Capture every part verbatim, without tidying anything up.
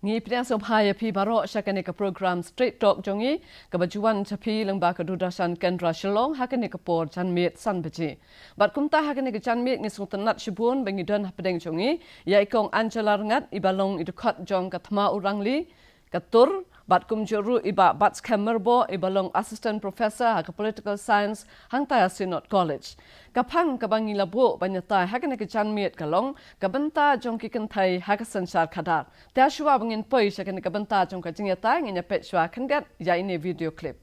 Ngi pdiang sngewbha ïa phi baroh sha kane ka program Straight Talk jong ngi, kaba ju wan sha phi lyngba ka Doordarshan Kendra Shillong ha kane ka por janmiet san baje. Bad kumta ha kane ka janmiet ngi sngewtynnat shibun ba ngi don hapdeng jong ngi ïa i Kong Angela Rngat, iba long i dkhot jong ka Thma U Rangli, ka tur, bad kumjuh ruh i Bah Batskhem Myrboh, iba long Assistant Professor ha ka Political Science hangtai ha Synod College. Ka phang kaba ngi la buh ban ïatai ha kane ka janmiet ka long ka bynta jong ki kynthei ha ka synshar khadar. Te shuwa ba ngin poi sha kane ka bynta jong ka jingïatai, ngin ïa peit shuwa khyndiat ïa ine i video clip.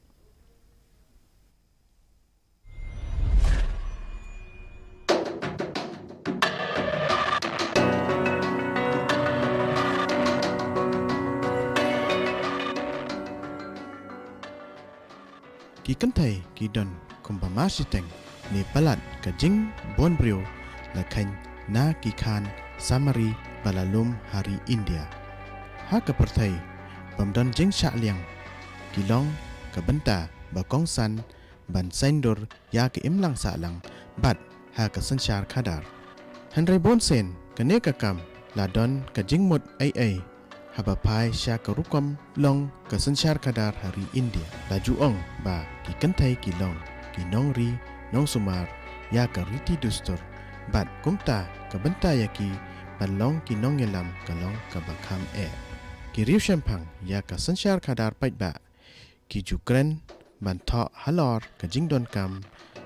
Ki kynthei ki don kumba mar shiteng ne palat ka jingbun briew la kheiñ na ki khan samari ba la lum ha ri India. Ha ka pyrthei bym don jingshah liang, ki long ka bynta ba kongsan ban saiñdur ïa ka imlang sahlang bad ha ka synshar khadar. Hynrei bun sien kane ka kam la don ka jingmut ei ei haba phai sha ka rukom long ka synshar khadar ha ri India. La ju ong ba ki kynthei ki long ki nongri nongsumar ïa ka riti dustur, bad kumta ka bynta ïa ki ban long ki nongïalam ka long kaba kham eh. Ki riewshemphang ïa ka synshar khadar paidbah ki ju kren ban thoh halor ka jingdonkam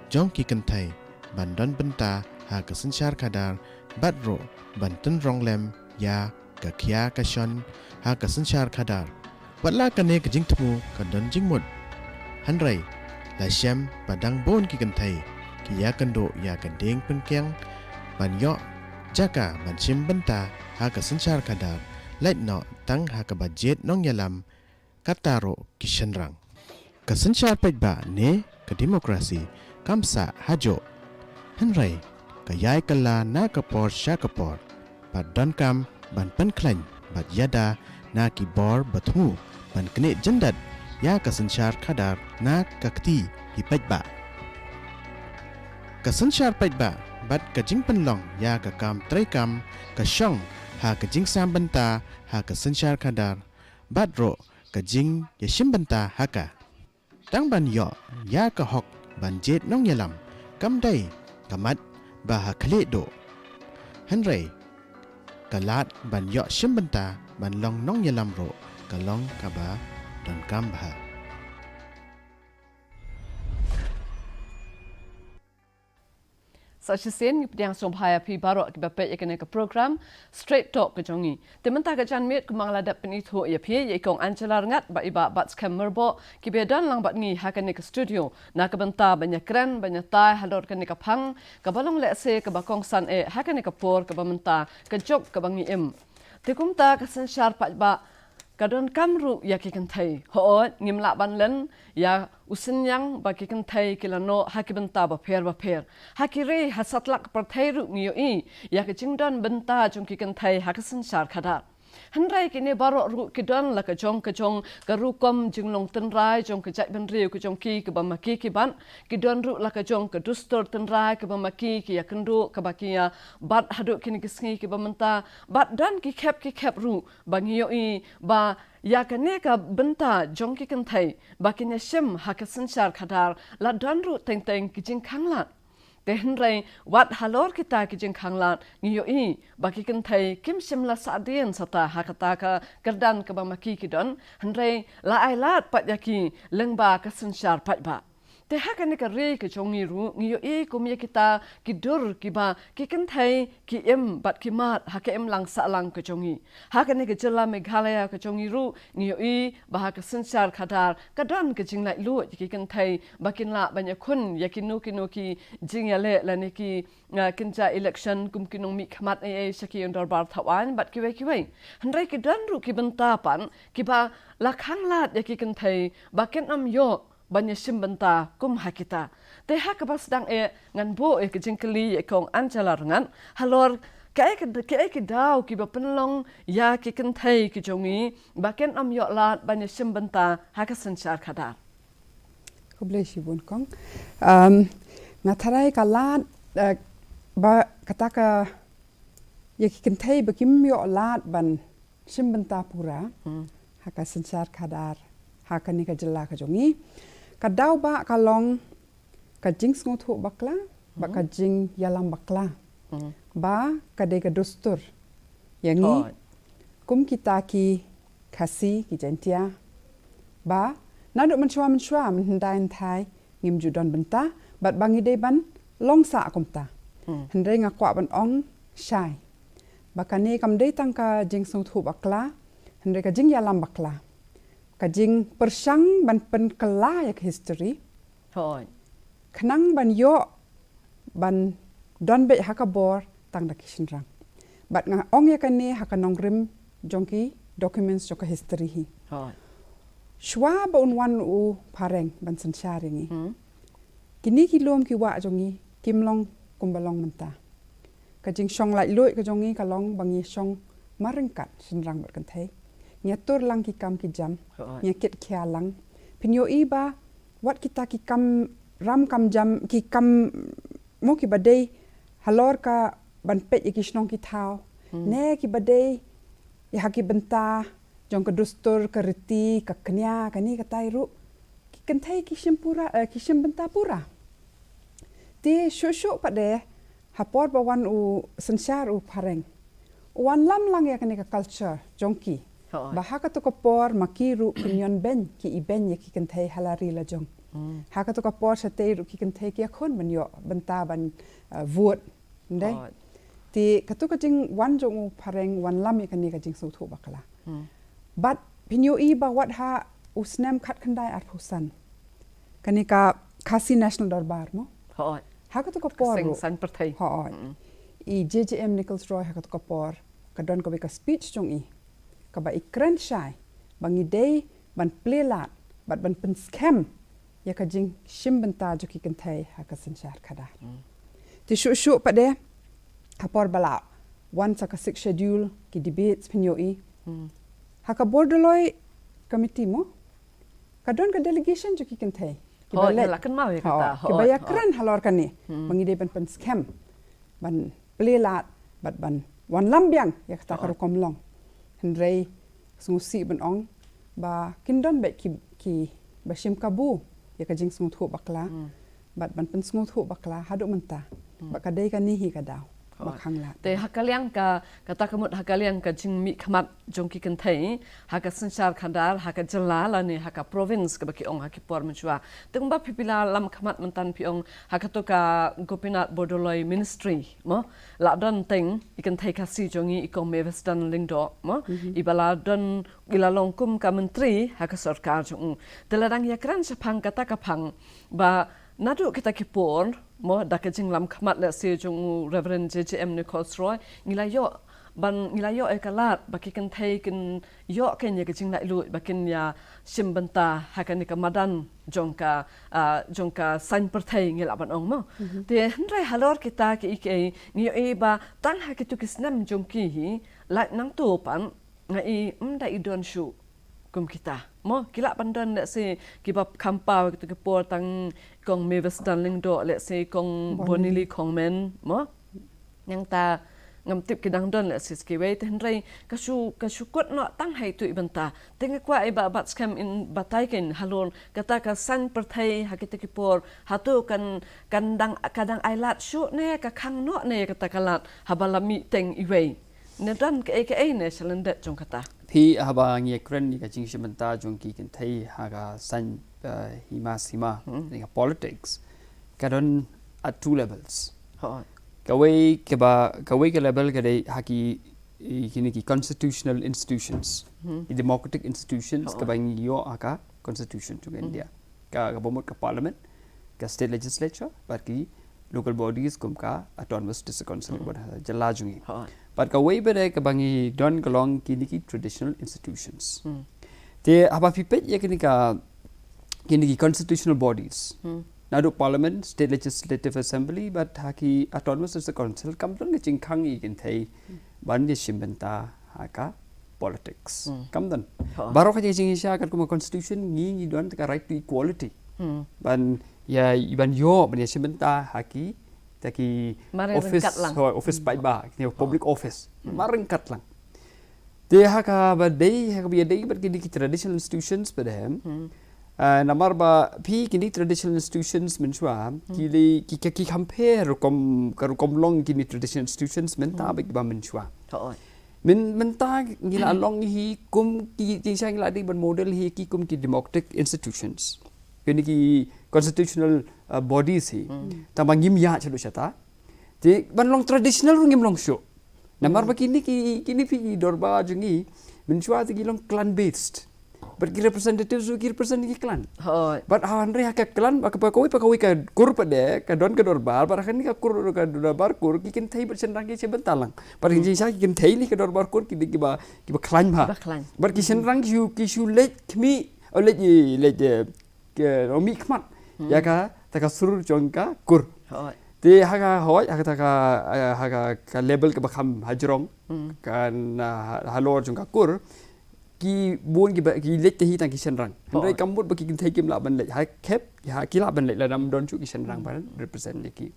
jong ki kynthei ban don bynta ha ka synshar khadar, bad ruh ban tynrong lem ïa ka khia ka shon ha ka synshar khadar. Wat la kane ka jingthmu ka don jingmut, hynrei la shem ba dang bun ki kynthei ki ïakynduh ïa ka dieng pynkiang ban ïoh jaka ban shim bynta ha ka synshar khadar, lait noh tang ha kaba jied nongïalam, kata ruh ki shynrang. Ka synshar paidbah ne ka demokrasi kam sah hajuh, hynrei ka ïai kylla na ka por sha ka por, bad donkam ban pynkhlaiñ bad ïada na ki bor ba thmu ban knieh jyndat ïa ka synshar khadar na ka kti ki paidbah. Ka synshar paidbah bad ka jingpynlong ïa ka kam treikam ka shong ha ka jingsam bynta ha ka synshar khadar, bad ruh ka jingïashim bynta ha ka. Tang ban ïoh ïa ka hok ban jied nongïalam kam dei ka mat ba ha khlieh duh, hynrei ka lad ban ïoh shim bynta ban long nongïalam ruh ka long kaba donkam bha. Sa shisien ngi pdiang sngewbha ïa phi baroh kiba peit ïa kane ka program Straight Talk ka jong ngi. Te mynta ka janmiet kumba nga la dep pynithuh ïa phi, ïa i Kong Angela Rngat bad i Bah Batskhem Myrboh kiba don lang bad ngi ha kane ka studio na ka bynta ban ïakren ban ïatai halor kane ka phang kaba long lehse kaba kongsan eh ha kane ka por kaba mynta, ka juk kaba ngi im. Te kumta ka synshar paidbah ka donkam ruh ïa ki kynthei. Hooid, ngim lah ban len ïa u synñiang ba ki kynthei ki la noh ha ki bynta bapher bapher. Ha ki ri ha satlak pyrthei ruh ngi ïohi ïa ka jingdon bynta jong ki kynthei ha ka synshar khadar. Hynrei kine baroh ruh ki don la ka jong ka jong ka rukom jinglong tynrai jong ka jaitbynriew ka jong ki kaba ma ki ki bat. Ki don ruh la ka jong ka dustur tynrai kaba ma ki ki ïakynduh, kaba ki ïa bat haduh kine ki sngi kiba mynta. Bad don ki khep ki khep ruh ba ngi ïohi ba ïa kane ka bynta jong ki kynthei ba kin ïashim ha ka synshar khadar la don ruh teng teng ki jingkhanglad. Te hynrei wat halor kita ki jingkhanglad ngi ïohi ba ki kynthei kim shym la sahdien sata ha kata ka kyrdan kaba ma ki ki don, hynrei la ailad pat ïa ki lyngba ka synshar paidbah. Te ha kane ka ri ka jong ngi ruh ngi ïohi kum ïa kita ki dur kiba ki kynthei ki im bad ki mad ha ka imlang sahlang ka jong ngi. Ha kane ka jylla Meghalaya ka jong ngi ruh ngi ïohi ba ha ka synshar khadar ka don ka jinglaitluid ïa ki kynthei ba kin lah ban ïakhun ïa kino kino ki jingïaleh lane ki, ah, kynja election kum ki nongmihkhmat ei ei sha ki ïing dorbar thawaiñ bad kiwei kiwei. Hynrei ki don ruh ki bynta pat kiba la khanglad ïa ki kynthei ba kin ym ïoh ban ïashim bynta kum ha kita. Te ha kaba sdang eh ngan buh ïa ka jingkylli ïa i Kong Angela Rngat halor kaei ka, kaei ki daw kiba pynlong ïa ki kynthei ki jong ngi ba kin ym ïoh lad ban ïashim bynta ha ka synshar khadar. Khublei shibun kong. Um, nga tharai ka lad, eh, ba kata ka ïa ki kynthei ba kim ïoh lad ban shim bynta pura ha ka synshar khadar ha kane ka jylla ka jong ngi. Ka daw ba ka long ka jingsngewthuh bakla bad ka jingïalam bakla ba ka dei ka dustur ïa ngi kum kita ki Khasi, ki Jaintia, ba naduh mynshuwa mynshuwa, mynhyndai hynthai ngim ju don bynta bad ba ngi dei ban long sah kumta. Hynrei nga kwah ban ong shai ba kane kam dei tang ka jingsngewthuh bakla, hynrei ka jingïalam bakla, ka jingpyrshang ban pynkylla ïa ka history khnang ban ïoh ban don beit ha ka bor tang da ki shynrang. Bad nga ong ïa kane ha ka nongrim jong ki documents jong ka history hi. Shuwa ba un wan u Phareng ban synshar ïa ngi, kine ki lum ki wah jong ngi kim long kumba long mynta. Ka jingshong laitluid ka jong ngi ka long ba ngi shong marryngkat shynrang bad kynthei. Ngi ïatur lang ki kam ki jam, ngi ïakit khia lang. Phin ïohi ba wat kita ki kam ram kam jam, ki kam mo kiba dei halor ka ban peit ïa ki shnong ki thaw, ne kiba dei ïa ha ki bynta jong ka dustur, ka riti, ka kñia, kane katai ruh, ki kynthei ki shim pura, eh, ki shim bynta pura. Te shuh shuh pat de ha por ba wan u synshar u Phareng, u wanlam lang ïa kane ka culture jong ki. Ba ha kato ka por ma ki ruh ki ñion beiñ, ki ibeiñ ïa ki kynthei ha la ri la jong. Ha kato ka por shatei ruh ki kynthei ki ïakhun ban ïoh bynta ban, eh, vote. Ndei. Te kato ka jingwan jong u Phareng wanlam ïa kane ka jingsngewthuh bakla. Bad phin ïohi ba wat ha u snem khatkhyndai arphew san, kane ka Khasi National Dorbar mo, ha kato ka por ruh, i J J M Nichols Roy ha kato ka por ka don kawei ka speech jong i kaba i kren shai ba ngi dei ban plie lad bad ban pynskhem ïa ka jingshim bynta jong ki kynthei ha ka synshar khadar. Te shuh shuh pat de ha por ba la wan sa ka Sixth Schedule, ki debates, phin ïohi ha ka Bordoloi Committee mo, ka don ka delegation jong ki kynthei kiba leit, kiba ïakren halor kane ba ngi dei ban pynskhem, ban plie lad bad ban wanlam biang ïa kata ka rukom long. Hynrei sngewsih ban ong ba kin don beit ki, kiba shim kabu ïa ka jingsngewthuh bakla bad ban pynsngewthuh bakla haduh mynta. Ba ka dei kane hi ka daw ba khang lad. Te ha ka liang ka, kata ka mut ha ka liang ka jingmihkhmat jong ki kynthei ha ka synshar khadar, ha ka jylla lane ha ka province kaba ki ong ha ki por mynshuwa. Te kumba phi, phi la lam khmat mynta phi ong ha kato ka Gopinath Bordoloi Ministry mo, la don teng i kynthei Khasi jong ngi, i Kong Mavis Dan Lyngdoh mo, iba la don, i la long kum ka myntri ha ka sorkar jong u. Te la dang ïakren shaphang kata ka phang ba naduh kita ki por mo, da ka jinglam khmat lehse jong u Reverend J J M Nichols Roy, ngi la ïoh ban, ngi la ïoh ïa ka lad ba ki kynthei kin ïoh kein ïa ka jinglaitluid ba kin ïa shim bynta ha kane ka madan jong ka, ah, jong ka saiñ pyrthei ngi lah ban ong mo. Te hynrei halor kita kiei kiei ngi ïohi ba tang ha kito ki snem jong ki hi, lait nangto pat nga i ym da i don shuh kum kita mo. Ki lah ban don lehse kiba kham paw ha kito ki por, tang Kong Mavis Dan Lyngdoh, lehse Kong Bonili Khongmen mo. Nangta ngam tip ki dang don lehse sa kiwei, te hynrei ka shu, ka shu kut noh tang ha itu i bynta. Te nga kwah i Bah Batskhem in batai kein halor kata ka saiñ pyrthei ha kito ki por, hato kan, kan dang, ka dang ailad shuh ne ka khang noh ne kata ka lad haba la mih teng iwei? Ne don kaei kaei ne shalyndet jong kata? Phi, haba ngi ïakren ïa ka jingshim bynta jong ki kynthei ha ka saiñ, eh, hima sima, ne ka politics, ka don at two levels. Kawei kaba, kawei ka level ka dei ha ki, i, kine ki constitutional institutions, i democratic institutions kaba ngi ïoh ha ka constitution jong India. Ka, kaba mut ka parliament, ka state legislature, bad ki local bodies kum ka autonomous district council, bad, uh, jylla jong ngi. Bad kawei pat de kaba ngi don ka long kine ki traditional institutions. Te haba phi peit ïa kine ka, kine ki constitutional bodies, naduh parliament, state legislative assembly, bad ha ki autonomous district council, kam don ka jingkhang ïa ki kynthei ban ïa shim bynta ha ka politics. Kam don. Baroh ka jingïashisha katkum ka constitution, ngi, ngi don ka right to equality. Ban ïa, ban ïoh, ban ïa shim bynta ha ki, ta ki office, office paidbah, ki public office. Mar ryngkat lang. Te ha kaba dei, ha kaba ïadei bad kine ki traditional institutions pat de. Ah, namar ba phi kine traditional institutions mynshuwa ki lei ki, ki, ki compare rukom, ka rukom long kine traditional institutions mynta bad kiba mynshuwa. Hooid. Myn, mynta ngi la long hi kum ki, ki sha ngi la dei ban model hi ki kum ki democratic institutions. Kine ki constitutional, uh, bodies hi. Tangba ngim ïaid shuh shata. Te ban long traditional ruh ngim long shuh. Namar ba kine ki, kine phi ki dorbar jong ngi mynshuwa te ki long clan based. Bad ki representatives ruh ki represent ki clan. Hooid. Bad ha, hynrei ha ka clan, ba ka, ba kawei, ba kawei ka kur pat de ka don ka dorbar, bad ha kane ka kur, ka dorbar kur, ki kynthei bad shynrang ki sha bynta lang. Bad ki jingshisha ki kynthei lei ka dorbar kur ki dei kiba, kiba khlaiñ bha. Kiba khlaiñ. Bad ki shynrang ki shu, ki shu leit khmih, oh, leit, leit, eh, ki, oh, mih khmat ïa kata ka sur jong ka kur. Hooid. Te ha ka, hooid, ha kata ka, eh, ha ka, ka level kaba kham hajrong, ka na, ha, halor jong ka kur, ki bun kiba, ki leit te hi tang ki shynrang. Hynrei ka mut ba ki kynthei kim lah ban leit. Ha khep, ha ki lah ban leit lada ym don shuh ki shynrang ban represent ïa ki.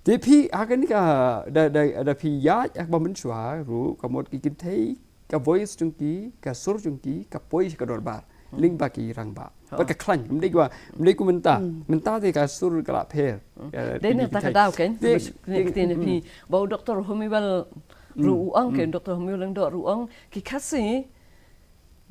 Te phi, ha kane ka, da, da, da phi ïaid ha kaba mynshuwa ruh, ka mut ki kynthei, ka voice jong ki, ka sur jong ki, ka poi sha ka dorbar. Lyngba ki rangbah. Bad ka khlaiñ, ym dei kiba, ym dei kum mynta. Mynta te ka sur ka la pher. Dei na kata ka daw kein, te, te, te, te, ba u Doktor Homiwell ruh u ong kein, Doktor Homiwell Lyngdoh ruh u ong, ki Khasi,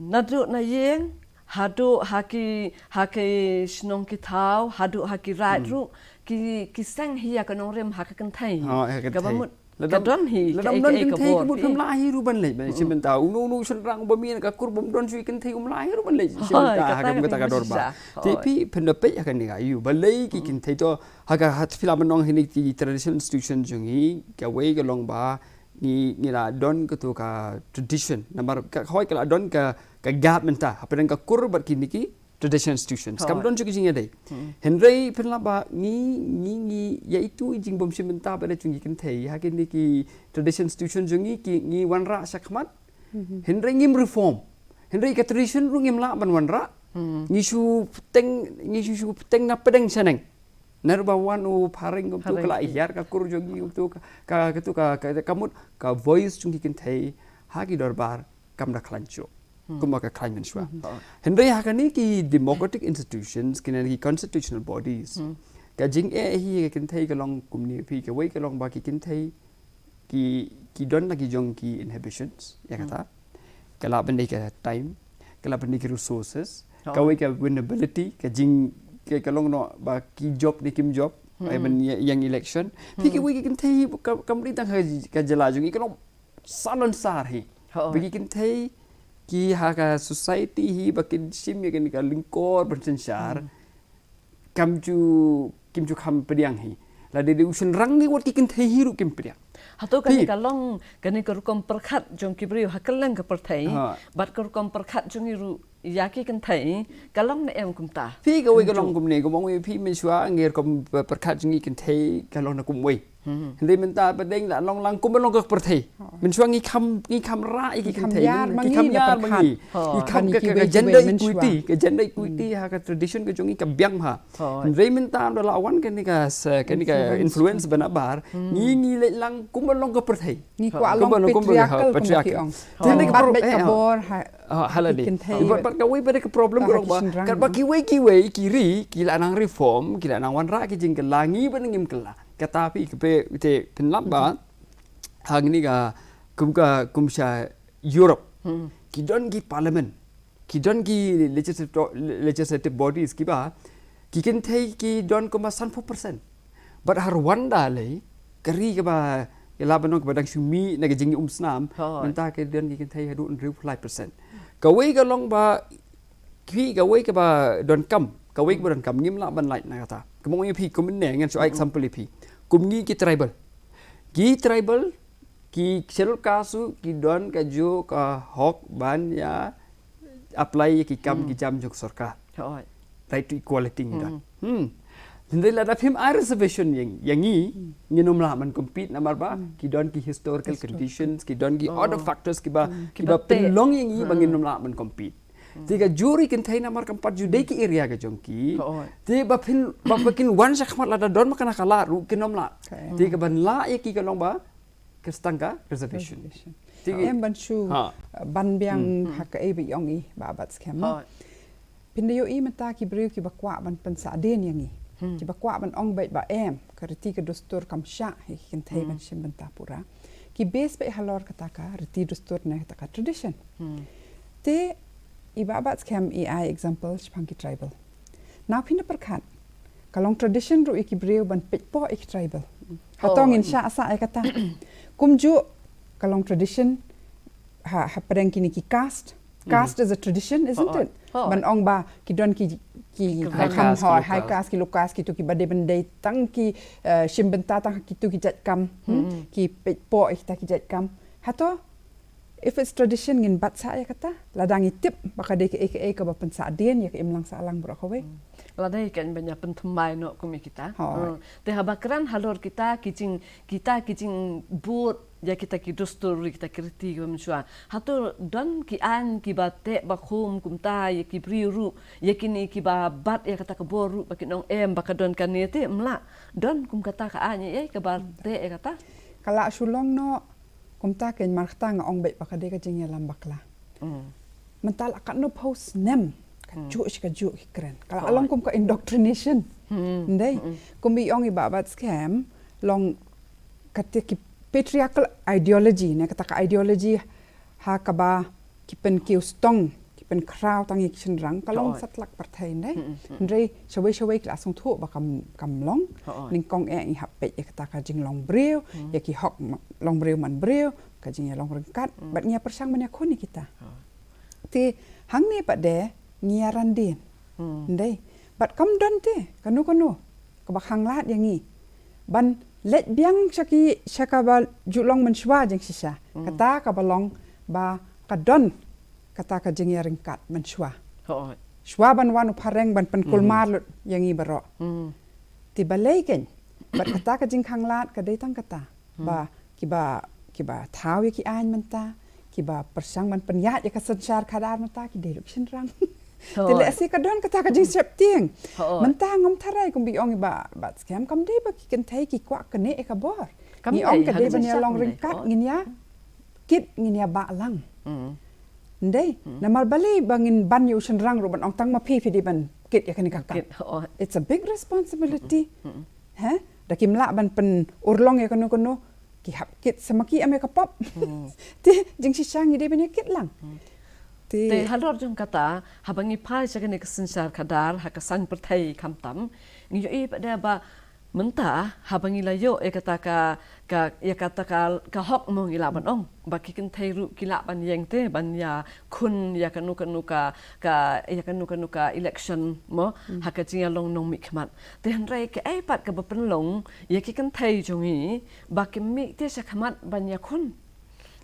naduh na ïing haduh ha ki, ha ki shnong ki thaw, haduh ha ki raid ruh, ki, ki seng hi ïa ka nongrim ha ka kynthei. Ha, ha ka kynthei. Kaba mut ka don hi, lada ym don kynthei ka mut ym lah hi ruh ban leit, ban shim bynta. Uno uno u shynrang uba mih na ka kur bym don shuh i kynthei um lah hi ruh ban leit shim bynta ha ka, kata ka dorbar. Te phi phin da peit ha kane ka ïa u balei ki kynthei to ha ka, ha phi la mynta ong hi ne ki traditional institution jong ngi, kawei ka long ba ngi, ngi la don kato ka tradition. Namar ka, hooid ka la don ka, ka gap mynta hapdeng ka kur bad kine ki traditional institutions. Kam don shuh ki jingïadei. Hynrei phin lap ba ngi, ngi, ngi ïa itu i jingbym shim bynta ba da jong ki kynthei ha kine ki traditional institutions jong ngi, ki, ngi wanrah shakhmat. Hynrei ngim reform. Hynrei ka tradition ruh ngim lah ban wanrah. Ngi shu bteng, ngi shu, shu bteng na pdeng shaneng. Naduh ba wan u phareng kumtu ka la hiar ka kur jong ngi kumtu ka, ka, ka, ka mut ka voice jong ki kynthei ha ki dorbar kam da khlaiñ shuh. Kumba ka khlaiñ mynshuwa. Hynrei ha kane ki democratic institutions, kine ki constitutional bodies, ka jingeh hi ka kynthei ka long kumne phi, kawei ka long ba ki kynthei ki, ki don la ki jong ki inhibitions, ïa kata. Ka lah ban dei ka time, ka lah ban dei ki resources, kawei ka vulnerability, ka jing, ka, ka long noh ba ki jop ne kim jop, ai ban ïa, ïa election. Phi kawei ki kynthei ka, kam dei tang ha ka jylla jong ngi, ka long salonsar hi. Ba ki kynthei ki ha ka society hi ba kin shim ïa kane ka lyngkor ban synshar. Kam ju, kim ju kham pdiang hi. Lada dei u shynrang ne wat ki kynthei hi ruh kim pdiang. Hato kane ka long, kane ka rukom pyrkhat jong ki briew ha kylleng ka pyrthei, bad ka rukom pyrkhat jong ngi ruh ïa ki kynthei ka long ne em kumta? Phi kawei ka long kumne, kumba ong ïa phi mynshuwa ngi rukom pyrkhat jong ngi kynthei ka long na kumwei. Hynrei mynta ba dang la long lang kumba long ka pyrthei. Mynshuwa ngi kham, ngi kham rah ïa ki kynthei, ngi kham ïar ma ngi. Ngi kham ka, ka, ka gender equity, ka gender equity ha ka tradition ka jong ngi ka biang bha. Hynrei mynta ynda la wan kane ka, kane ka influence ba nabar, ngi, ngi leit lang kumba long ka pyrthei. Ngi kwah long patriarchal kumba ki ong. Te ka bor ha, ha la dei. Bad, bad kawei pat ka problem ka long ba, katba kiwei kiwei ki ri ki la nang reform, ki la nang wanrah ki jingkylla, ngi ba ngim kylla. Kata phi, kaba te phin lap ba hangne ka kum, ka kum sha Europe, ki don ki parliament, ki don ki legislative, legislative bodies kiba ki kynthei ki don kumba sanphew percent. Bad ha Rwanda lei, ka ri kaba, ka Lebanon kaba dang shu mih na ka jingïaumsnam, mynta ka don ki kynthei haduh hynriewphew lai percent. Kawei ka long ba ki, kawei kaba donkam, kawei kaba donkam, ngim lah ban lait na kata. Kumba ong ïa phi, kumne ngan shu ai example ïa phi. Kum ngi ki tribal. Ki tribal, ki Scheduled Caste ki don ka juh ka hok ban ïa apply ïa ki kam ki jam jong sorkar. Right to equality ngi don. Hynrei lada phim ai reservation ïa ngi, ngin ym lah ban compete namar ba ki don ki historical conditions, ki don ki other factors kiba, kiba pynlong ïa ngi ba ngin ym lah ban compete. Te ka jur ri kynthei namar kam pat ju dei ki area ka jong ki. Te ba phin, ba, ba kin wan shakhmat lada don ma kane ka lad ruh kin ym lah. Te kaban lah ïa ki ka long ba ka stang ka reservation. Te em ban shu ban biang ha kaei ba i ong i Bah Batskhem. Phin da ïohi mynta ki briew kiba kwah ban pynsahdien ïa ngi, kiba kwah ban ong beit ba em, ka riti ka dustur kam shah ïa ki kynthei ban shim bynta pura. Ki base beit halor kata ka riti dustur ne kata ka tradition. Te i Bah Batskhem i ai example shaphang ki tribal. Now phin da pyrkhat, ka long tradition ruh ïa ki briew ban peit poh ïa ki tribal. Hato ngin shah sah ïa kata? Kumjuh ka long tradition ha, ha pdeng kine ki caste. Caste is a tradition, isn't it? Ban ong ba ki don ki, ki high caste, ki low caste, ki tu kiba dei ban dei tang ki, eh, shim bynta tang ki tu ki jait kam, ki peit poh ïa kita ki jait kam. Hato, if it's tradition, ngin bat sah ïa kata, lada ngi tip ba ka dei kaei kaei kaba pynsahdien ïa ka imlang sahlang baroh kawei. Lada ïa ka ban ïa pynthymmai noh kum ïa kita. Te haba kren halor kita ki jing, kita ki jingbud ïa kita ki dustur, kita ki riti kiba mynshuwa, hato don ki aiñ kiba teh ba khum kumta ïa ki briew ruh, ïa kine kiba bat ïa kata ka bor ruh ba kin ong em ba ka don kane te em lah? Don kum kata ka aiñ ei kaba teh ïa kata? Ka lah shu long noh. Kumta kein mar kata nga ong beit ba ka dei ka jingïalam bakla. Mynta la katno phew snem kajuh shi kajuh ki kren. Ka la long kum ka indoctrination. Ndei. Kumba i ong i Bah Batskhem, long kata ki patriarchal ideology ne kata ka ideology ha kaba ki pynkiew stong, ki pynkhraw tang ïa ki shynrang, ka long satlak pyrthei ndei. Hynrei shawei shawei ki la sngewthuh ba kam, kam long. Nyngkong eh ngi hap peit ïa kata ka jinglong briew, ïa ki hok long briew man briew, ka jingïalong ryngkat bad ngi ïa pyrshang ban ïakhun ïa kita. Te hangne pat de ngi ïa randien. Ndei. Bad kam don te kano kano kaba khanglad ïa ngi ban leit biang sha ki, sha kaba ju long mynshuwa jingshisha. Kata kaba long ba ka don kata ka jingïaryngkat mynshuwa. Shuwa ban wan u phareng ban pynkulmar lut ïa ngi baroh. Te balei kein bad kata ka jingkhanglad ka dei tang kata ba kiba, kiba thaw ïa ki aiñ mynta, kiba pyrshang ban pynïaid ïa ka synshar khadar mynta ki dei ruh ki shynrang. Te lehse ka don kata ka jingsheptieng. Mynta ngam tharai kumba i ong i Bah Batskhem, kam dei ba ki kynthei ki kwah kane ïa ka bor. Ngi ong ka dei ban ïalong ryngkat, ngin ïa kit, ngin ïa bah lang. Ndei, namar balei ba ngin ban ïa u shynrang ruh ban ong tang ma phi phi dei ban kit ïa kane ka kam. It's a big responsibility. He? Da kim lah ban pynurlong ïa kano kano, ki hap kit sa ma ki, em ïa ka pop. Te jingshisha ngi dei ban ïa kit lang. Te halor jong kata, haba ngi phai sha kane ka synshar khadar ha ka saiñ pyrthei khamtam, ngi ïohi pat de ba mynta haba ngi la ïoh ïa kata ka, ka, ïa kata ka, ka hok mo ngi lah ban ong ba ki kynthei ruh ki lah ban ïeng te ban ïakhun ïa kano kano ka, ka, ïa kano kano ka election mo ha ka jingïalong nongmihkhmat. Te hynrei kaei pat kaba pynlong ïa ki kynthei jong ngi ba kim mih te sha khmat ban ïakhun?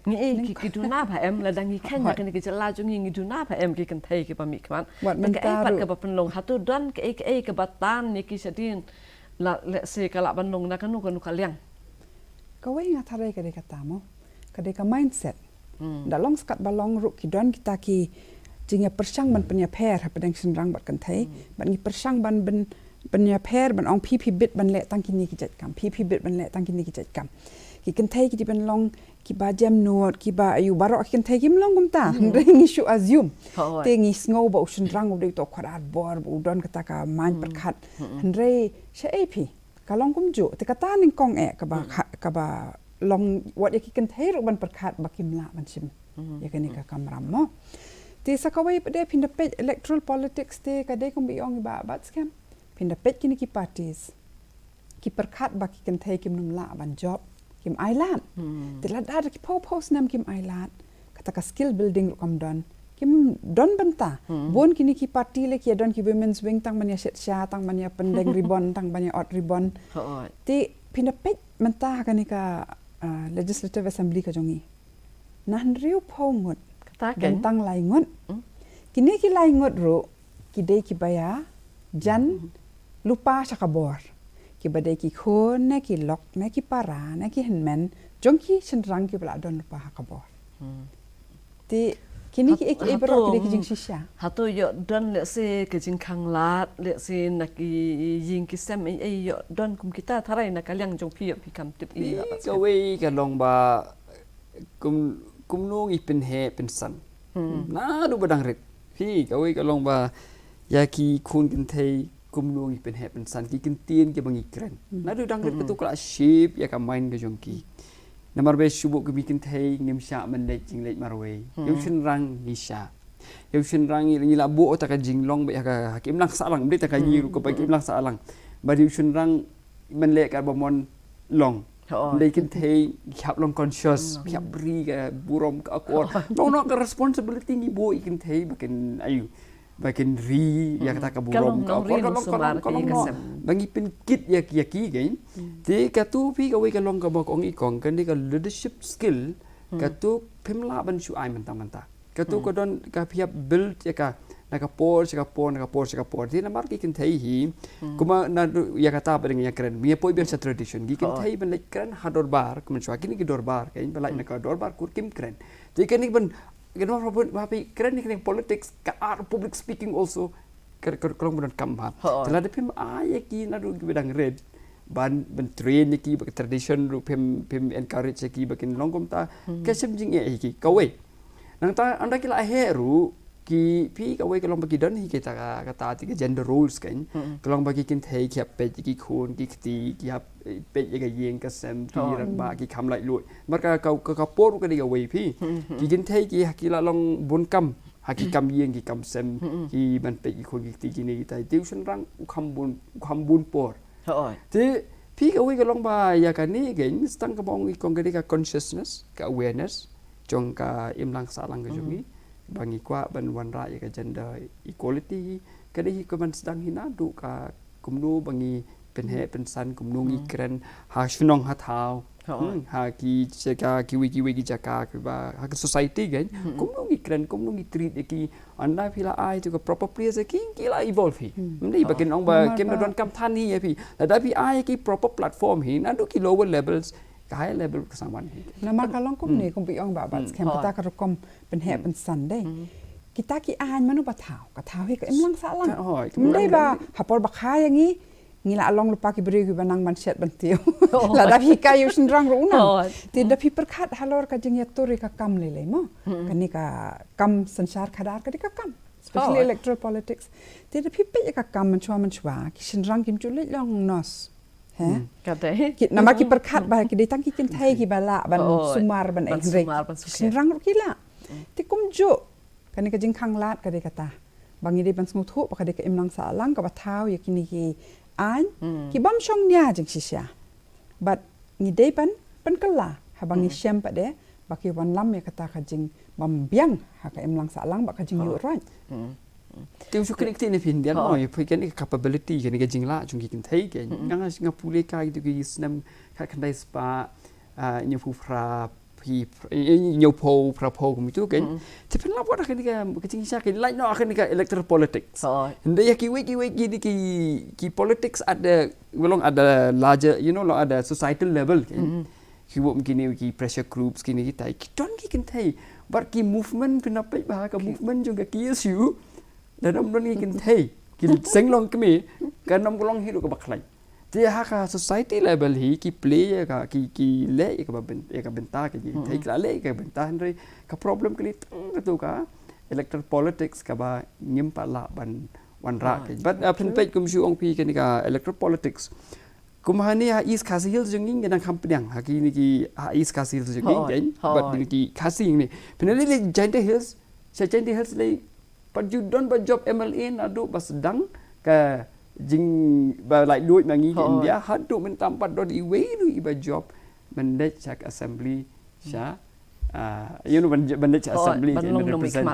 Ngi i ki, ki duna ba em, lada ngi kheiñ ha kane ka jylla jong ngi, ngi duna ba em ki kynthei kiba mihkhmat? Te kaei pat kaba pynlong? Hato don kaei kaei kaba tan ïa ki shadien, la, lehse ka lah ban long na kano kano ka liang? Kawei nga tharai ka dei kata mo, ka dei ka mindset. Da long skat ba long ruh ki don kita ki jingïapyrshang ban pynïapher hapdeng shynrang bad kynthei. Bad ngi pyrshang ban, ban, ban ïapher, ban ong phi phi bit ban leh tang kine ki jait kam, phi phi bit ban leh tang kine ki jait kam. Ki kynthei ki dei ban long kiba jem nud, kiba ïoh, baroh ki kynthei kim long kumta. Hynrei ngi shu assume. Te ngi sngew ba u shynrang u dei uto u khadar bor, ba u don kata ka mind pyrkhat. Hynrei shaei phi, ka long kumjuh. Te kata nyngkong eh kaba, kaba long wat ïa ki kynthei ruh ban pyrkhat ba kim lah ban shim ïa kane ka kamram mo. Te sa kawei pat de phin da peit electoral politics te ka dei kumba i ong i Bah Batskhem. Phin da peit kine ki parties ki pyrkhat ba ki kynthei kim nym lah ban jop, kim ailad. Te lada da ki phew phew snem kim ailad, kata ka skill building ruh kam don, kim don bynta. Bun kine ki party leh ki ïa don ki women's wing tang ban ïa shet sha, tang ban ïa pyndeng ribbon, tang ban ïa ot ribbon. Te phin da peit mynta ha kane ka, ah, Legislative Assembly ka jong ngi, na hynriew phew ngut, don tang lai ngut. Kine ki lai ngut ruh ki dei kiba ïa jan lypa sha ka bor. Kiba dei ki khun ne ki lok ne ki para ne ki hynmen jong ki shynrang kiba la don lypa ha ka bor. Te kine ki, ki, ki baroh ki dei ki jingshisha. Hato ïoh don lehse ka jingkhanglad lehse na ki ïing ki sem ei ei, ïoh don kum kita tharai na ka liang jong phi, ïoh phi kam tip ei? Kawei ka long ba kum Kumno ngi pynheh pynsan. Naduh ba dang rit. Phi, kawei ka long ba ïa ki khun kynthei kumno ngi pynheh pynsan, ki ktien kiba ngi kren. Naduh dang rit katu ka la shape ïa ka mind ka jong ki. Namar ba shu buh ki kynthei ngim shah ban leit jingleit marwei. Ïa u shynrang ngi shah. Ïa u shynrang ngi, ngi la buh kata ka jinglong ba ïa ka, ha ka imlang sahlang, ym dei ta ka ngi ruh, ka ba ka imlang sahlang. Ba ïa u shynrang ban leh kaba mon long. Hooid. Ym dei, kynthei ki hap long conscious, ki hap ri ka burom ka akor. Long, long ka responsibility ngi buh ïa ki kynthei ba kin, ayu, ba kin ri ïa kata ka burom ka akor, ka long, ka long, ka long, ba ngi pynkit ïa ki, ïa ki kein. Te katu phi kawei ka long kaba ong i kong, kane ka leadership skill, katu phim lah ban shu ai mynta mynta. Katu ka don, ka phi hap build ïa ka na ka por sha ka por, na ka por sha ka por. Te namar ki kynthei hi, kumba naduh ïa kata ba dang ïa kren, ïa poi biang sha tradition, ki kynthei ban leit kren ha dorbar, kumba shuwa kine ki dorbar, kein, ba leit na ka dorbar kur kim kren. Te kane ban, kane ba phi kren, kane politics, ka art of public speaking also, ka, ka, ka long ba donkam bha. Te lada phim ai ïa ki naduh kiba dang rit ban, ban train ïa ki, ba ka tradition ruh phim, phim encourage ïa ki ba kin long kumta, ka shem jingeh ïa ki. Kawei. Nangta ynda ki la heh ruh, ki, phi, kawei ka long ba ki don hi kita ka, kata ti ka gender roles kein. Ka long ba ki kynthei ki hap peit ïa ki khun ki kti, ki hap, eh, peit ïa ka ïing ka sem, ki rangbah, ki kham laitluid. Namar ka, ka, ka, ka por ruh ka dei kawei, phi. Ki kynthei ki, ha ki la long bun kam, ha ki kam ïing, ki kam sem, ki ban peit ki khun ki kti, kine kita. Te u shynrang u kham bun, u kham bun por. Te phi, kawei ka long ba ïa kane kein, tang kaba ong i kong, ka dei ka consciousness, ka awareness jong ka imlang sahlang ka jong ngi, ba ngi kwah ban wanrah ïa ka gender equality. Ka dei hi ka ban sdang hi naduh ka kumno ba ngi pynheh pynsan, kumno ngi kren ha shnong ha thaw. Ha ki jaka, kiwei kiwei ki jaka kiba ha ka society kein. Kumno ngi kren, kumno ngi treat ïa ki. Ynda phi la ai to ka proper place ïa ki, ki la evolve hi. Ym dei ba kin ong ba kim da donkam than hi ïa phi. Lada phi ai ïa ki proper platform hi, naduh ki lower levels, ka higher level ka sangwan hi. Namar ka long kumne, kumba i ong ba, ba skhem kata ka rukom pynheh pynsan dei. Kita ki aiñ mano ba thaw, ka thaw hi ka imlang sahlang. Ym dei ba ha por ba kha ïa ngi, ngi la long lypa ki briew kiba nang ban shet ban tiew. Lada phi hikai ïa u shynrang ruh u nang. Te da phi pyrkhat halor ka jingïatur ïa ka kam lei lei mo. Kane ka kam synshar khadar ka dei ka kam. Especially electoral politics. Te da phi peit ïa ka kam mynshuwa mynshuwa, ki shynrang kim ju leit long nurse. He? Ki, namar ki pyrkhat ba ki dei tang ki kynthei kiba lah ban sumar ban hynrei. Ki shynrang ruh ki lah. Te kumjuh, kane ka jingkhanglad ka dei kata. Ba ngi dei ban sngewthuh ba ka dei ka imlang sahlang kaba thaw ïa kine ki aiñ, ki bym shong nia jingshisha. Bad ngi dei ban pynkylla, haba ngi shem pat de, ba ki wanlam ïa kata ka jingbym biang ha ka imlang sahlang bad ka jingïuhroit. Te u shu kane ka ktien ne phin dian mo, ïa phi kane ka capability, kane ka jinglah jong ki kynthei kein. Nga nga pule ka kito ki snem khatkhyndai spah, ah, hynñiewphew phra, phi, eh, hynñiewphew phra phew kum itu kein. Te phin lap wat kane ka, ka jingshisha kein, lait noh kane ka electoral politics. Hynrei ïa kiwei kiwei ki, ki, ki politics at the, long at the larger, you know, long at the societal level kein. Ki wom kine ki pressure groups kine kita, ki don ki kynthei. Bad ki movement, phin peit ba ka movement jong ka K S U, da ym don ki kynthei. Ki seng long kmie, ka ym ka long hi ruh kaba khlaiñ. Te ha ka society level hi ki play ïa ka, ki, ki leh ïa kaba byn-, ïa ka bynta ka jingthei, ki la leh ïa ka bynta, hynrei ka problem ka dei tang katu ka electoral politics kaba ngim pat lah ban wanrah ka. Bad, ah, phin peit kum shu ong phi kane ka electoral politics. Kum hangne ha East Khasi Hills jong ngi ngi dang kham pdiang ha kine ki, ha East Khasi Hills jong ngi kein. Bad kine ki Khasi ngi. Phin leit Jaintia Hills, sha Jaintia Hills lei pat ju don ba jop M L A naduh ba sdang ka jing ba laitluid ma ngi ka India, haduh mynta pat don iwei ruh iba jop ban leit sha ka assembly sha, ah, you know, ban, ban leit sha assembly ban long represent,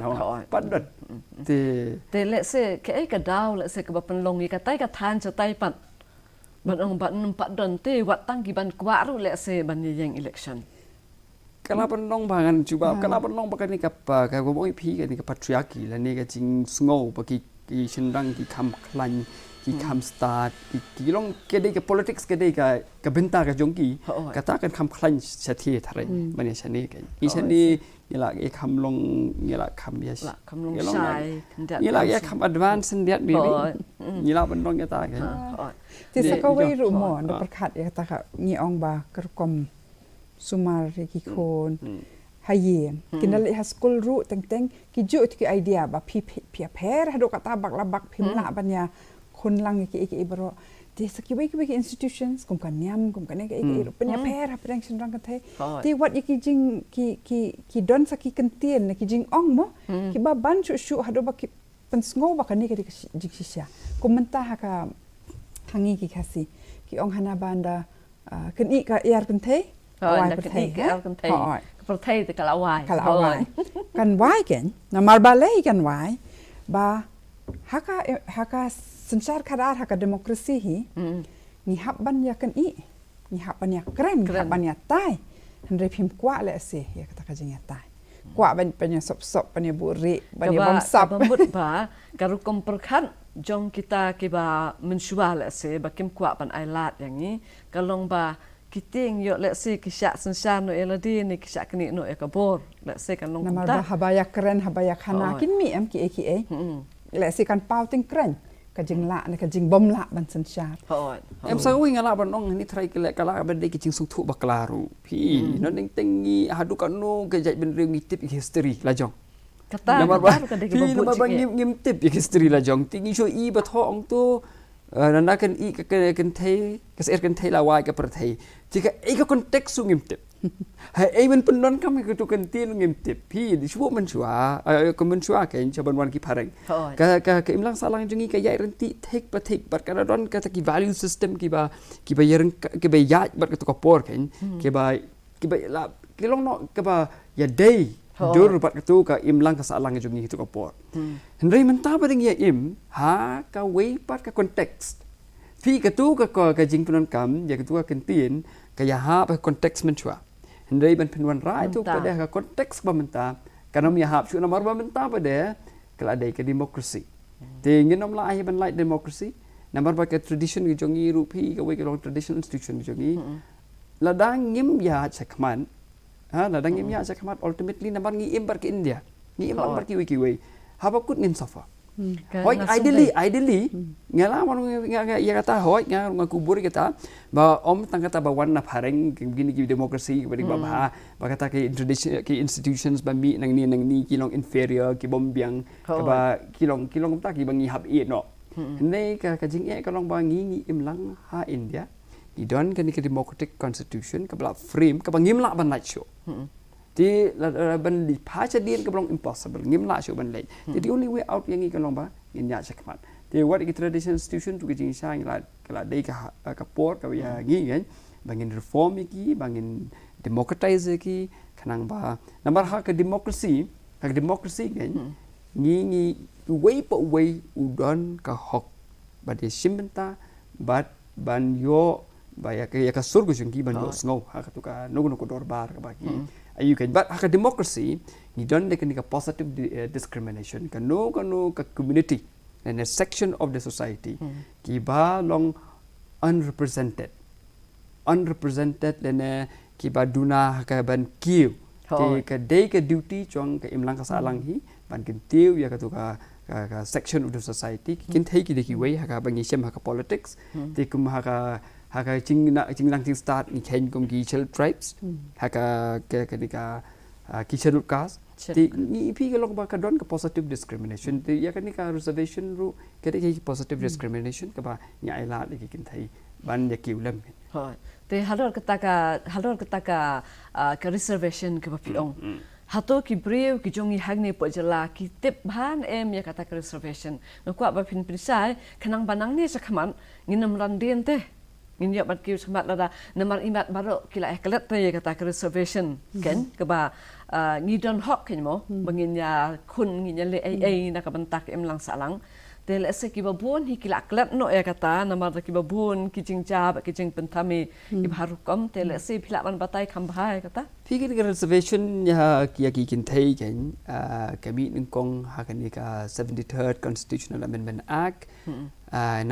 pat don. Te, te let's say kaei ka daw, let's say kaba pynlong ïa katai ka thaiñ shatai pat. Ban ong ban ym pat don te wat tang ki ban kwah ruh let's say ban ïeng election. Ka la ban long ba ngan jubab, ka la ban long ba kane ka pa, ka ba ong ïa phi kane ka patriarchy lane ka jingsngew ba ki, ki shynrang ki kham khlaiñ, ki kham stad, ki, ki long ka dei ka politics ka dei ka, ka bynta ka jong ki. Kata kan kham khlaiñ shathie tharai. Ban ïa shane ka. Ngi shane ngi la ïa kham long, ngi la kham ïa, la kham long shai, ngi la ïa kham advance khyndiat maybe. Ngi la ban long ïa ta ka. Te sa kawei ruh mo, da pyrkhat ïa kata ka ngi ong ba ka rukom sumar ïa ki khun. Ha ïing. Ki na leit ha skul ruh teng teng ki ju ïoh ki idea ba phi phi phi pher haduh katta bak la bak phim lah ban ïa khun lang ïa ki ei ki ei baroh. Te sa kiwei kiwei ki institutions kum ka niam kum kane ka ei ka ei ruh pynïapher hapdeng shynrang kynthei. Te wat ïa ki jing ki ki ki don sa ki kyntien ki jingong mo. Kiba ban shuh shuh haduh ba ki pynsngew ba kane ka dei ka shi- jingshisha. Kum mynta ha ka ha ngi ki Khasi ki ong hana ba nda ah, kynïeh ka ïar kynthei. Ka wai pyrthei, ka ïar kynthei. Ka pyrthei te ka la wai. Ka la wai. Kan wai ken, namar balei kan wai ba ha ka ha ka synshar khadar ha ka democracy hi. Ngi hap ban ïa kynïeh, ngi hap ban ïa kren, ngi hap ban ïa tai. Hynrei phim kwah lehse ïa kata ka jingïatai. Kwah ban ban ïa sop sop, ban ïa buhrieh, ban ïa bamsap. Kaba mut ba ka rukom pyrkhat jong kita kiba mynshuwa lehse ba kim kwah ban ai lad ïa ngi ka long ba ki tieng ïoh lehse ki shah synshar noh ïa lade ne ki shah knieh noh ïa ka bor lehse kan long kumta. Namar ba haba ïa kren haba ïa khana kin mih em ki ei ki ei. Lehse kan paw tyngkren ka jinglah ne ka jingbymlah ban synshar. Em sa wi nga lah ban ong ni trai ki leh ka lah ban dei ki jingsngewthuh bakla ruh. Phi non ding teng ngi haduh kano ka jaitbynriew ngi tip history la jong. Kata namar ba ka dei ka ba ngim ngim tip ïa history la jong. Ti ngi shu i ba thoh ong tu nanda kan i ka kynthei ka sher kynthei la wai ka pyrthei. Ti ka ei ka context su ngim tip. Ha ei ban pyndonkam ïa ka tu kyntien ngim tip. Phi di shu mynshuwa ka mynshuwa ka in sha ban wan ki phareng. Ka ka ka imlang sahlang jong ngi ka ïai rynti thik ba thik bad ka don ka ta ki value system kiba kiba ïa reng kiba ïa bad ka tu ka por ka in kiba kiba la ki long noh kaba ïa dei dur bad katu ka imlang ka sahlang jong ngi katu ka por. Hynrei mynta ba dang ïa im ha ka wei pat ka context. Phi katu ka ka jingpyndonkam ïa katu ka kyntien ka ïa ha ba context mynshuwa. Hynrei ban pynwanrah ïa tu pat ha ka context ba mynta ka nam ïa hap shu namar ba mynta pat ka la dei ka democracy. Te ngin ym lah hi ban lait democracy namar ba ka tradition ka jong ngi ruh phi ka wei ka long traditional institution ka jong ngi. Lada ngim ïa shakhmat ha lada ngim ïa shakhmat ultimately namar ngi im bad ki India ngi im lang bad ki wei ki wei haba kut ngin suffer. Hoi ideally ideally nga la wan nga ïa kata hoi nga nga kubur kata ba ym tang kata ba wan na phareng kini ki democracy ba ding ba ba kata ki tradition ki institutions ba mih nang ni nang ni ki long inferior ki bym biang kaba ki long ki long ta ki ba ngi hap ïeh noh. Hynrei ka ka jingeh ka long ba ngi ngi im lang ha India ngi don kani ka democratic constitution kaba la frame kaba ngim lah ban lait shuh. Te la ban leit pha sha dien kaba long impossible ngim lah shuh ban leit. Te the only way out ïa ngi ka long ba ngin ïa shakhmat. Te wat ki traditional institution tu ki jingshisha ngi la ka la dei ka ka por kaba ïa ngi ngi ba ngin reform ïa ki ba ngin democratize ïa ki khnang ba namar ha ka democracy ha ka democracy ngi ngi ngi uwei pa uwei u don ka hok ba dei shim bynta bad ban ïoh ba ïa ka ïa ka sur ka jong ki ban ïoh sngew ha katu ka no no ka dorbar kaba ki ayu kan bad ha ka democracy ngi don de kani ka positive discrimination kano kano ka community and a section of the society kiba long unrepresented unrepresented lane kiba duna ha ka ban kiew. Te ka dei ka duty jong ka imlang ka sahlang hi ban kyntiew ïa katu ka ka section of the society ki kynthei ki dei kiwei ha ka ba ngi shem ha ka politics. Te kum ha ka ha ka jingna jinglang jingstad ngi khein kum ki scheduled tribes ha ka ka ka dei ka ki scheduled caste. Te ngi phi ka long ba ka don ka positive discrimination te ïa kani ka reservation ruh ka dei ka positive discrimination kaba ngi ai lad ïa ki kynthei ban ïa kiew lem. Te halor kata ka halor kata ka ka reservation kaba phi ong hato ki briew ki jong ngi hangne pdeng jylla ki tip bha ne em ïa kata ka reservation? Nga kwah ba phin pynshai khnang ba nangne shakhmat ngin ym ran dien te ngin ïoh ban kiew shakhmat lada namar imat baroh ki la eh klet te ïa kata ka reservation ken kaba ngi don hok ken mo ba ngin ïa khun ngin ïa leh ei ei na ka bynta ka imlang sahlang. Te lehse kiba bun hi ki la klet noh ïa kata namar da kiba bun ki jingjia bad ki jingpynthame kiba ha rukom te lehse phi lah ban batai kham bha ïa kata. Phi kane ka reservation ïa ki ïa ki kynthei ken ka mih nyngkong ha kane ka seventy-third Constitutional Amendment Act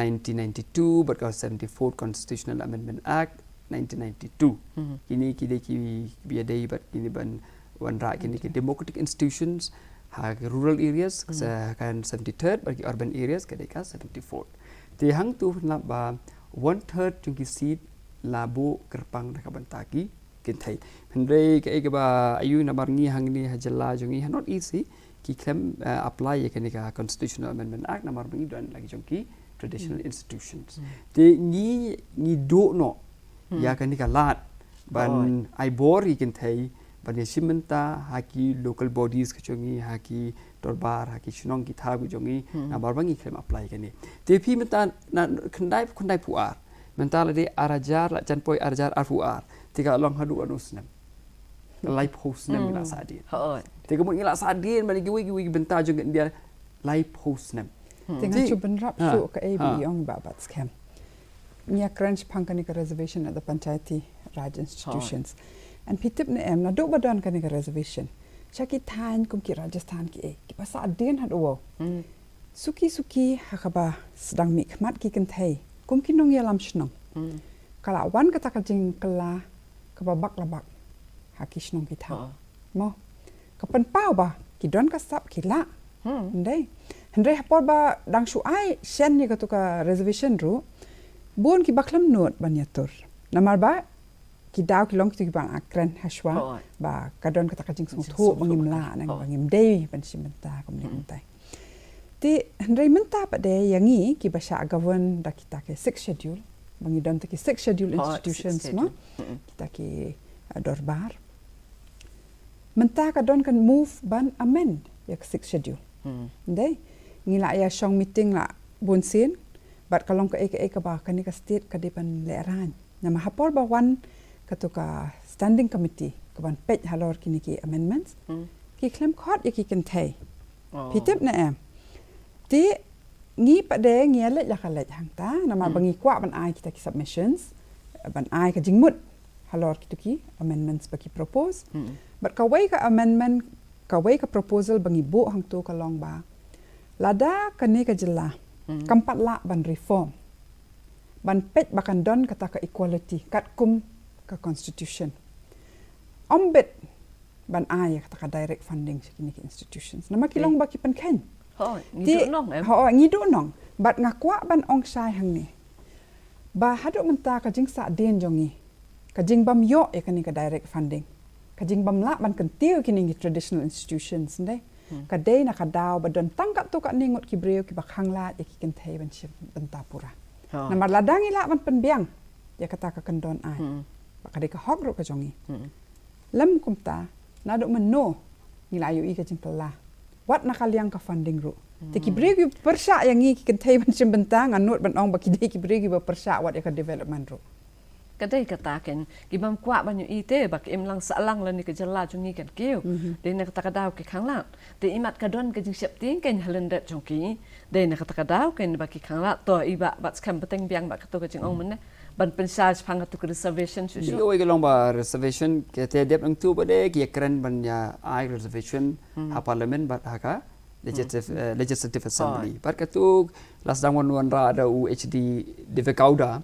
nineteen ninety-two bad ka seventy-fourth Constitutional Amendment Act nineteen ninety-two. Kine ki dei ki ba ïadei bad kine ban wanrah kine ki democratic institutions ha ki rural areas ha ka seventy-third bad ki urban areas ka dei ka seventy-fourth. Te hangtu lap ba one third jong ki seat la buh kyrpang da ka bynta ki kynthei. Hynrei kaei kaba ayu namar ngi hangne ha jylla jong ngi ha North East hi, ki khlem, eh, apply ïa kane ka Constitutional Amendment Act namar ba ngi don la ki jong ki traditional institutions. Te ngi, ngi duh noh ïa kane ka lad ban ai bor ïa ki kynthei ban ïa shim bynta ha ki local bodies ka jong ngi, ha ki dorbar, ha ki shnong ki thaw ka jong ngi, namar ba ngi khlem apply kane. Te phi mynta na khyndai, khyndai phew ar, mynta la dei ar hajar, la jan poi ar hajar arphew ar, te ka long haduh katno snem? Laiphew snem ngi la sahdien. Te ka mut ngi la sahdien ban ïa kiwei kiwei ki bynta jong ka India laiphew snem. Te ngan shu bynrap shuh kaei ba i ong, Bah Batskhem. Ngi ïa kren shaphang kane ka reservation at the Panchayati Raj institutions. And phi tip ne em, naduh ba don kane ka reservation, sha ki thaiñ kum ki Rajasthan kiei, kiba sahdien haduh wow. Suki suki ha kaba sdang mihkhmat ki kynthei kum ki nongïalam shnong, ka la wan kata ka jingkylla kaba bak la bak ha ki shnong ki thaw. Mo, ka pynpaw ba ki don ka sap ki lah. Hynrei, hynrei ha por ba dang shu ai shen ïa katu ka reservation ruh, bun kiba khlem nud ban ïatur. Namar ba ki daw ki long kitu kiba nga kren hashwa, ba ka don kata ka jingsngewthuh ba ngim lah, nang ba ngim dei ban shim bynta kumne kumtai. Te hynrei mynta pat de ïa ngi kiba shah govern da kita ki Sixth Schedule, ba ngi don ta ki Sixth Schedule institutions, mo, kita ki, eh, dorbar. Mynta ka don ka move ban amend ïa ka Sixth Schedule. Dei, ngi la ïa shong meeting la bun sien, bad ka long kaei kaei kaba kane ka state ka dei ban lehraiñ. Namar ha por ba wan katu ka standing committee ka ban peit halor kine ki amendments, ki khlem khot ïa ki kynthei. Phi tip ne em? Te ngi pat de ngi ïa leit la ka leit hangta, namar ba ngi kwah ban ai kita ki submissions, ban ai ka jingmut halor kitu ki amendments ba ki propose. Bad kawei ka amendment, kawei ka proposal ba ngi buh hangtu ka long ba lada kane ka jylla kam pat lah ban reform, ban peit ba kan don kata ka equality katkum ka constitution, ym bit ban ai ïa kata ka direct funding sha kine ki institutions. Namar ki long ba ki pynkheiñ. Ho, ngi duh nong, em? Ho, ngi duh nong. Bad nga kwah ban ong shai hangne ba haduh mynta ka jingsahdien jong ngi, ka jingbym ïoh ïa kane ka direct funding, ka jingbym lah ban kyntiew kine ki traditional institutions, dei, ka dei na ka daw ba don tang katto katne ngut ki briew kiba khanglad ïa ki kynthei ban shim bynta pura. Namar lada ngi lah ban pynbiang ïa kata ka kyndon aiñ, ba ka dei ka hok ruh ka jong ngi. Lym kumta, naduh mynno ngi la ïohi ka jingkylla? Wat na ka liang ka funding ruh. Te ki briew ki pyrshah ïa ngi ki kynthei ban shim bynta, nga nud ban ong ba ki dei ki briew kiba pyrshah wat ïa ka development ruh. Ka dei kata kein, ki bym kwah ban ïohi te ba ki imlang sahlang lane ka jylla jong ngi kan kiew. Dei na kata ka daw ki khanglad. Te imat ka don ka jingsheptieng kein ha lyndet jong ki. Dei na kata ka daw kein ba ki khanglad, to i Bah Batskhem, bteng biang ba kato ka jingong mynne ban pynshai shaphang kato ka reservation shuh shuh. Kawei ka long ba reservation, kata dep nangtu ba dei ki ïa kren ban ïa ai reservation ha parliament bad ha ka legislative, eh, legislative assembly. Bad kato la sdang wan wanrah da u H D Devegowda,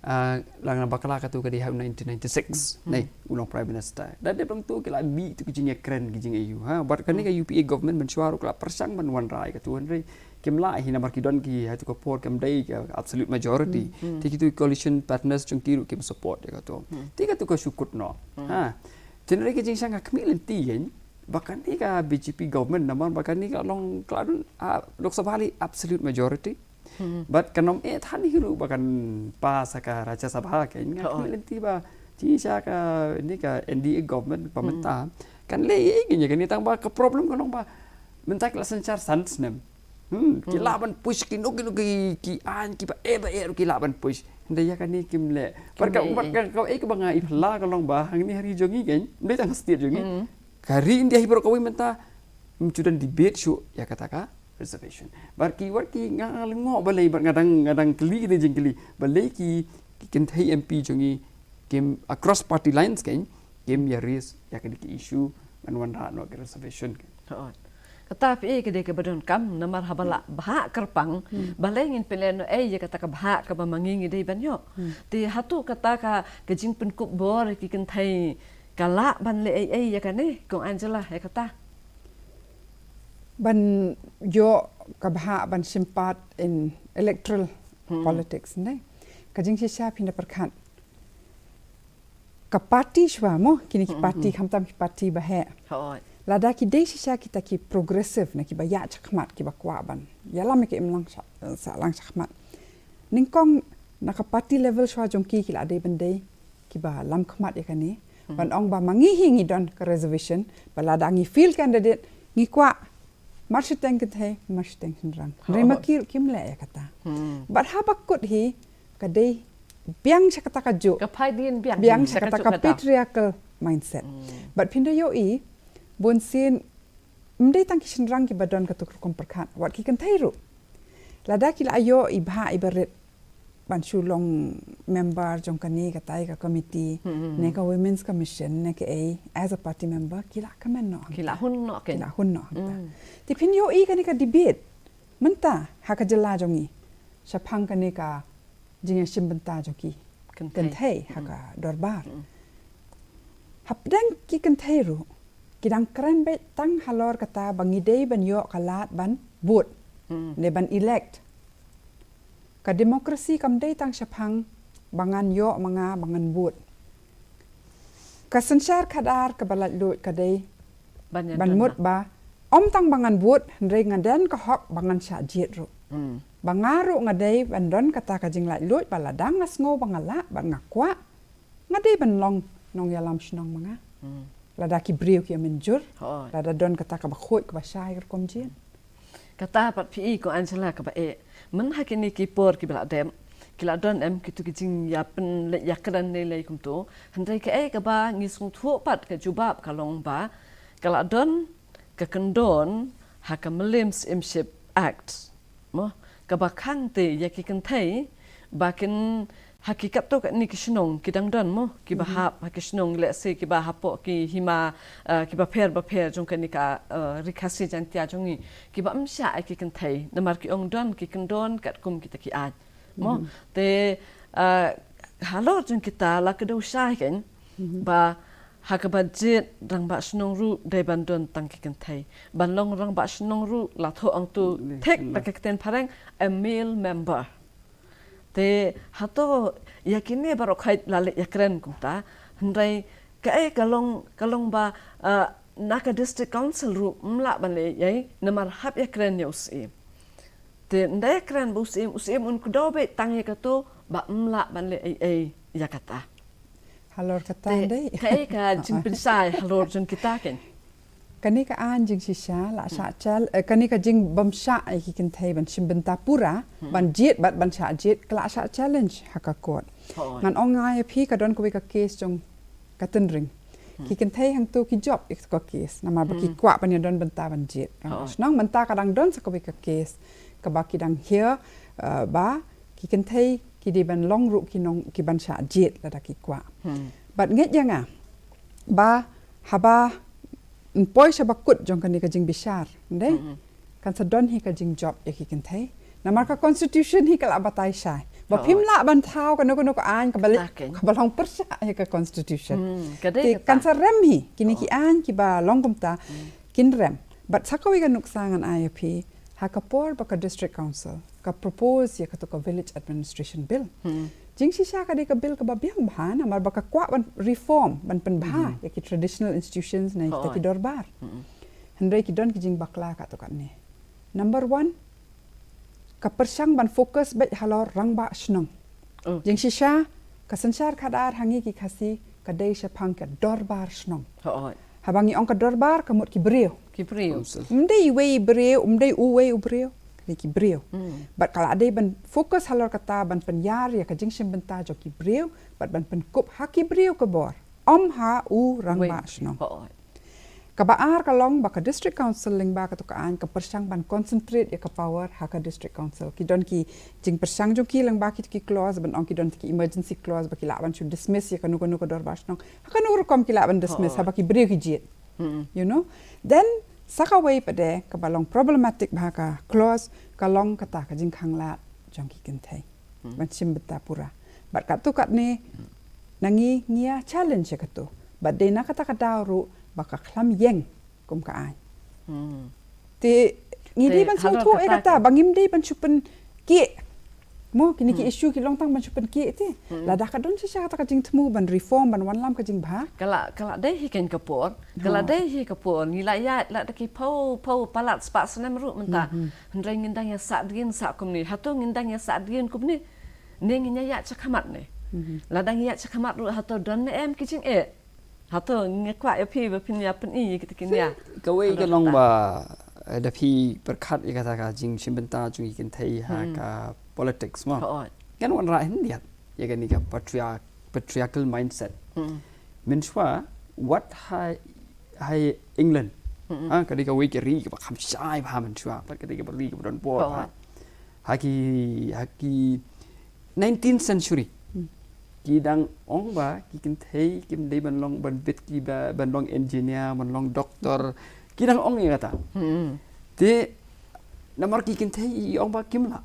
ah, la nga bakla kato ka dei ha nineteen ninety-six. Nei, u long prime minister. Da dep nangtu ki la mih tu ki jingïakren ki jingaiu, ha. Bad kane ka U P A government mynshuwa ruh ki la pyrshang ban wanrah ïa kato, hynrei kim lah hi namar ki don ki ha tu ka por kam dei ka absolute majority. Te kitu coalition partners jong ki ruh kim support ïa kato. Te kato ka shu kut noh. Ha. Te hynrei ka jingshang ka khmih lynti ïa ngi ba kane ka B J P government, namar ba kane ka long ka la don, ah, Lok Sabha lei absolute majority. Bad kan ym eh than hi ruh ba kan pass ha ka Rajya Sabha, ka nga khmih lynti ba jingshisha ka ne ka N D A government ba mynta kan leh ei ei ïa kane, tang ba ka problem ka long ba mynta ki la synshar san snem. Hmm, ki lah ban push kino kino ki, ki aiñ kiba eh ba eh ruh ki lah ban push. Hynrei ïa kane kim leh. Bad ka, bad ka, ka, eh, kaba nga ïohi la ka long ba hangne ha ri jong ngi, kan, ym dei tang state jong ngi, ka ri India hi baroh kawei mynta ym ju don debate shuh ïa kata ka reservation. Bad ki, bad ki, nga, nga lyngngoh balei, bad nga dang, nga dang kylli kine jingkylli, balei ki, ki kynthei M P jong ngi kim, across party lines, kan, kim ïa raise ïa kane ka issue ban wanrah noh ka reservation, kan. Kata phi, ka dei kaba donkam, namar haba la bhah kyrpang, balei ngin pynlehnohei ïa kata ka bhah kaba ma ngi ngi dei ban ïoh. Te hato kata ka, ka jingpynkup bor ïa ki kynthei ka lah ban leh ei ei ïa kane, Kong Angela, ïa kata? Ban ïoh ka bhah ban shim part in electoral politics, ne? Ka jingshisha phin da pyrkhat, ka party shuwa mo, kine ki party, khamtam ki party ba heh. Lada ki dei shisha kita ki progressive, na kiba ïaid shakhmat, kiba kwah ban ïalam ïa ka imlang sha, sahlang shakhmat. Nyngkong na ka party level shuwa jong ki, ki la dei ban dei kiba lam khmat ïa kane. Ban ong ba ma ngi hi ngi don ka reservation, ba lada ngi field candidate, ngi kwah mar shiteng kynthei, mar shiteng shynrang. Hynrei ma ki ruh kim leh ïa kata. Bad haba kut hi, ka dei biang sha kata kajuh. Ka phai dien biang. Biang sha kata ka patriarchal mindset. Bad phin da ïohi, bunsien, ym dei tang ki shynrang kiba don kato ka rukom pyrkhat, wat ki kynthei ruh. Lada ki la ïoh i bha i barit ban shu long member jong kane katai ka committee, ne ka Women's Commission, ne kaei, as a party member, ki la kmen noh. Ki la hun noh, ki la hun noh. Te phin ïohi kane ka debate mynta ha ka jylla jong ngi shaphang kane ka jingïashim bynta jong ki kynthei ha ka dorbar. Hapdeng ki kynthei ruh, ki dang kren beit tang halor kata ba ngi dei ban ïoh ka lad ban vote, ne ban elect. Ka democracy kam dei tang shaphang ba ngan ïoh ma nga ba ngan vote. Ka synshar khadar kaba laitluid ka dei ban mut ba ym tang ba ngan vote, hynrei nga don ka hok ba ngan shah jied ruh. Ba nga ruh nga dei ban don kata ka jinglaitluid ba lada nga sngew ba nga lah bad nga kwah, nga dei ban long nongïalam shnong ma nga. Lada ki briew ki ïa mynjur, lada don kata kaba khuid kaba shai ka rukom jied. Kata pat phi i ko Angela kaba eh. Myn ha kine ki por kiba la dep, ki la don em kito ki jingïapynleit ïakren lei lei kumto. Hynrei kaei kaba ngi sngewthuh pat ka jubab ka long ba ka la don ka kyndon ha ka Mylliem Syiemship Act, mo, kaba khang te ïa ki kynthei ba kin ha ki katto katne ki shnong ki dang don mo, kiba hap ha ki shnong, let's say, kiba hapoh ki hima, eh, kiba pher ba pher jong kane ka, eh, Ri Khasi Jaiñtia jong ngi, kiba ym shah ïa ki kynthei namar ki ong don ki kyndon katkum kita ki aiñ, mo. Te, eh, halor jong kita la kdew shai kein ba ha kaba jied rangbah shnong ruh dei ban don tang ki kynthei. Ban long rangbah shnong ruh la thoh hangto thik da ka ktien phareng a male member. Te hato ïa kine baroh khoit la leit ïakren kumta, hynrei kaei ka long, ka long ba, eh, na ka District Council ruh ym lah ban leh ei ei namar hap ïakren ïa u Syiem. Te ynda ïakren bad u Syiem, u Syiem un kdew beit tang ïa kato ba ym lah ban leh ei ei ïa kata. Halor kata dei. Kaei ka jingpynshai halor jong kita kein? Kane ka aiñ jingshisha la shah chal, eh, kane ka jingbymshah ïa ki kynthei ban shim bynta pura, ban jied bad ban shah jied, ka la shah challenge ha ka court. Ngan ong ïa phi, ka don kawei ka case jong ka Tynring. Ki kynthei hangto ki jop ïa ka case namar ba ki kwah ban ïa don bynta ban jied. Ngan ong mynta ka dang don sa kawei ka case kaba ki dang hear, eh, ba ki kynthei ki dei ban long ruh ki nong, ki ban shah jied lada ki kwah. Bad ngeit ïa nga ba haba yn poi sha ba kut jong kane ka jingbishar, ym dei? Kan sa don hi ka jingjop ïa ki kynthei. Namar ka constitution hi ka la batai shai ba phim lah ban thaw kano kano ka aiñ kaba leh, kaba long pyrshah ïa ka constitution. Te kan sa rem hi, kine ki aiñ kiba long kumta kin rem. Bad sa kawei ka nuksa ngan ai ïa phi, ha ka por ba ka District Council ka propose ïa kato ka Village Administration Bill. Jingshisha ka dei ka bill kaba biang bha namar ba ka kwah ban reform, ban pynbha ïa ki traditional institutions na kita ki dorbar. Hynrei ki don ki jingbakla katto katne. Number one, ka pyrshang ban focus beit halor rangbah shnong. Jingshisha ka synshar khadar ha ngi ki Khasi ka dei shaphang ka dorbar shnong. Haba ngi ong ka dorbar ka mut ki briew. Ki briew. Ym dei iwei i briew, ym dei uwei u briew. Ka dei ki briew. Bad ka la dei ban focus halor kata ban pynïar ïa ka jingshim bynta jong ki briew bad ban pynkup ha ki briew ka bor, ym ha u rangbah shnong. Kaba ar ka long ba ka District Council lyngba kato ka aiñ ka pyrshang ban concentrate ïa ka power ha ka District Council. Ki don ki jingpyrshang jong ki lyngba kito ki clause, ban ong ki don ki emergency clause ba ki lah ban shu dismiss ïa kano kano ka dorbar shnong. Ha kano rukom ki lah ban dismiss haba ki briew ki jied. You know? Then sa kawei pat de kaba long problematic bha ka clause ka long kata ka jingkhanglad jong ki kynthei ban shim bynta pura. Bad katto katne na ngi ngi ïa challenge ïa kato. Bad dei na kata ka daw ruh ba ka khlam ïeng kum ka aiñ. Te ngi dei ban sngewthuh ïa kata ba ngim dei ban shu pynkieh Mo, kine ki issue ki long tang ban shu pynkieh te. Lada ka don shisha kata ka jingthmu ban reform, ban wanlam ka jingbha. Ka la, ka la dei hi kein ka por. Ka la dei hi ka por. Ngi la ïaid la da ki phew, phew palat spah snem ruh mynta. Hynrei ngin dang ïa sahdien sah kumne. Hato ngin dang ïa sahdien kumne? Ne ngin ïa ïaid shakhmat ne? Lada ngi ïaid shakhmat ruh hato don ne em ki jingeh? Hato ngi kwah ïa phi ba phin ïa pyni ïa kita ki nia? Kawei ka long ba, eh, da phi pyrkhat ïa kata ka jingshim bynta jong ki kynthei ha ka politics mo. Hooid. Ngan wanrah hyndiat ïa kane ka patriarch-, patriarchal mindset. Mynshuwa wat ha, ha England. Ha, ka dei kawei ka ri kaba kham shai bha mynshuwa. Pat ka dei kaba ri kaba don bor bha. Ha ki, ha ki nineteenth century. Ki dang ong ba ki kynthei kim dei ban long, ban bit ki ba, ban long engineer, ban long doctor. Ki dang ong ïa kata. Te namar ki kynthei i ong ba kim lah.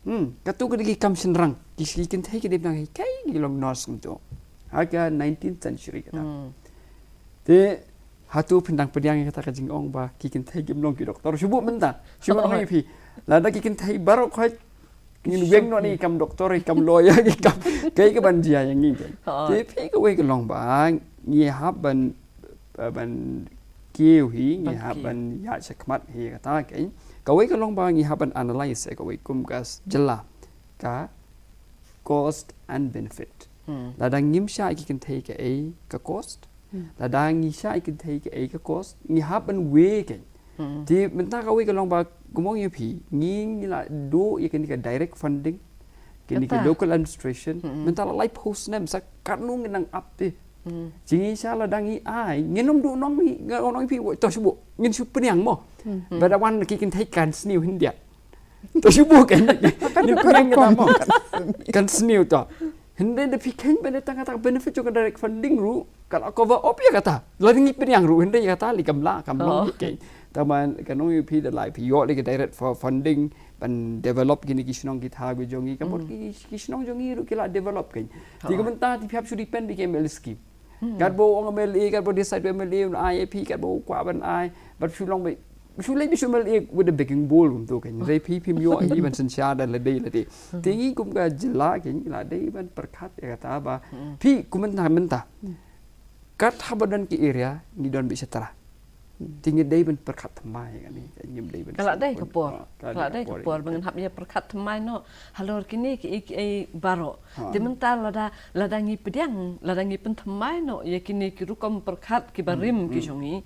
Hmm, kato ka dei ki kam shynrang. Ki, ki kynthei ki dei ban hikai, ki long nurse kumto. Ha ka nineteenth century kata. Te hato phin dang pdiang ïa kata ka jingong ba ki kynthei kim long ki doktor? Shu buh mynta. Shu buh mynta ïa phi. Lada ki kynthei baroh khoit ngin weng noh ïa ki kam doktor, ïa ki kam lawyer, ïa ki kam, kaei kaban jia ïa ngi. Te phi, kawei ka long ba ngi hap ban, ban kiew hi, ngi hap ban ïaid shakhmat hi kata kein. Kawei ka long ba ngi hap ban analyse ïa kawei kum ka jylla, ka cost and benefit. Lada ngim shah ïa ki kynthei kaei ka cost, lada ngi shah ïa ki kynthei kaei ka cost, ngi hap ban weigh kein. Te mynta kawei ka long ba kumba ong ïa phi, ngi, ngi la duh ïa kane ka direct funding, kane ka local administration. Mynta la laiphew snem sa katno ngi nang ap te. Jingshah lada ngi ai, ngin ym duh nong, ngi ong ïa phi, to shu buh, ngin shu pdiang mo. Ba da wan ki kynthei kan sniew hyndiat. To shu buh kein. Ngin pdiang kata mo. Kan sniew to. Hynrei da phi kheiñ ba da tang kata ka benefit jong ka direct funding ruh ka la cover up ïa kata. Lada ngi pdiang ruh hynrei ïa kata lei kam lah, kam long kein. Tangba kan ong ïa phi, da lai phi ïoh lei ka direct fu-, funding ban develop kine ki shnong ki thaw ki jong ngi, ka mut ki, ki shnong jong ngi ruh ki la develop kein. Te ka mynta te phi hap shu depend ïa ki M L A scheme. Katba u ong M L A, katba u decide u M L A un ai ïa phi, katba u kwah ban ai, bad shu long ba, shu leit ba shu M L A with a begging bowl kumto kein. Hynrei phi phim ïoh hi ban synshar da lade lade. Te ngi kum ka jylla kein ngi la dei ban pyrkhat ïa kata ba phi kum mynta mynta, kat haba don ki area ngi don bishatra. Te ngi dei ban pyrkhat thymmai ïa kane, ngim dei ban. Ka la dei ka por. Ka la dei ka por ba ngin hap ïa pyrkhat thymmai noh halor kine kiei kiei baroh. Te mynta lada, lada ngi pdiang, lada ngi pynthymmai noh ïa kine ki rukom pyrkhat kiba rim ki jong ngi.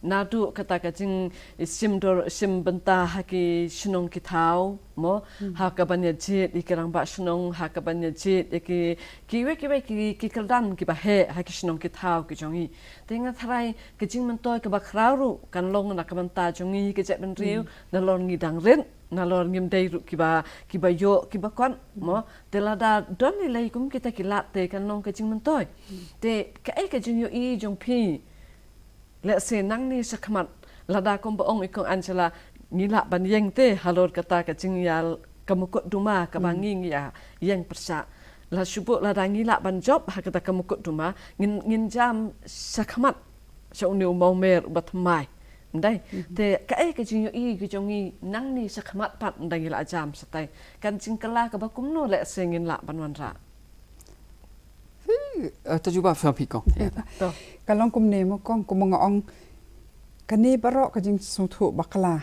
Naduh kata ka jingshim dor, shim bynta ha ki shnong ki thaw mo, ha kaban ïa jied ïa ki rangbah shnong, ha kaban ïa jied ïa ki, kiwei kiwei ki, ki kyrdan kiba heh ha ki shnong ki thaw ki jong ngi. Te nga tharai ka jingmyntoi kaba khraw ruh kan long na ka bynta jong ngi ka jaitbynriew, nalor ngi dang rit, nalor ngim dei ruh kiba, kiba ïoh kiba kot mo. Te lada don lei lei kum kita ki lad te kan long ka jingmyntoi. Te kaei ka jingïohi jong phi? Lehse nangne shakhmat, lada kumba ong i Kong Angela, ngi lah ban ïeng te halor kata ka jingïal ka mukotduma kaba ngi, ngi ïa ïeng pyrshah. La shu buh lada ngi lah ban jop ha kata ka mukotduma, ngin, ngin jam shakhmat sha une u mawmer uba thymmai. Ym dei? Te kaei ka jingïohi ka jong ngi nangne shakhmat pat ynda ngi la jam shatai? Kan jingkylla kaba kumno lehse ngin lah ban wanrah? Hi, eh, to jubab sa phi Kong. Ka long kumne mo Kong, kumba nga ong, kane baroh ka jingsngewthuh bakla.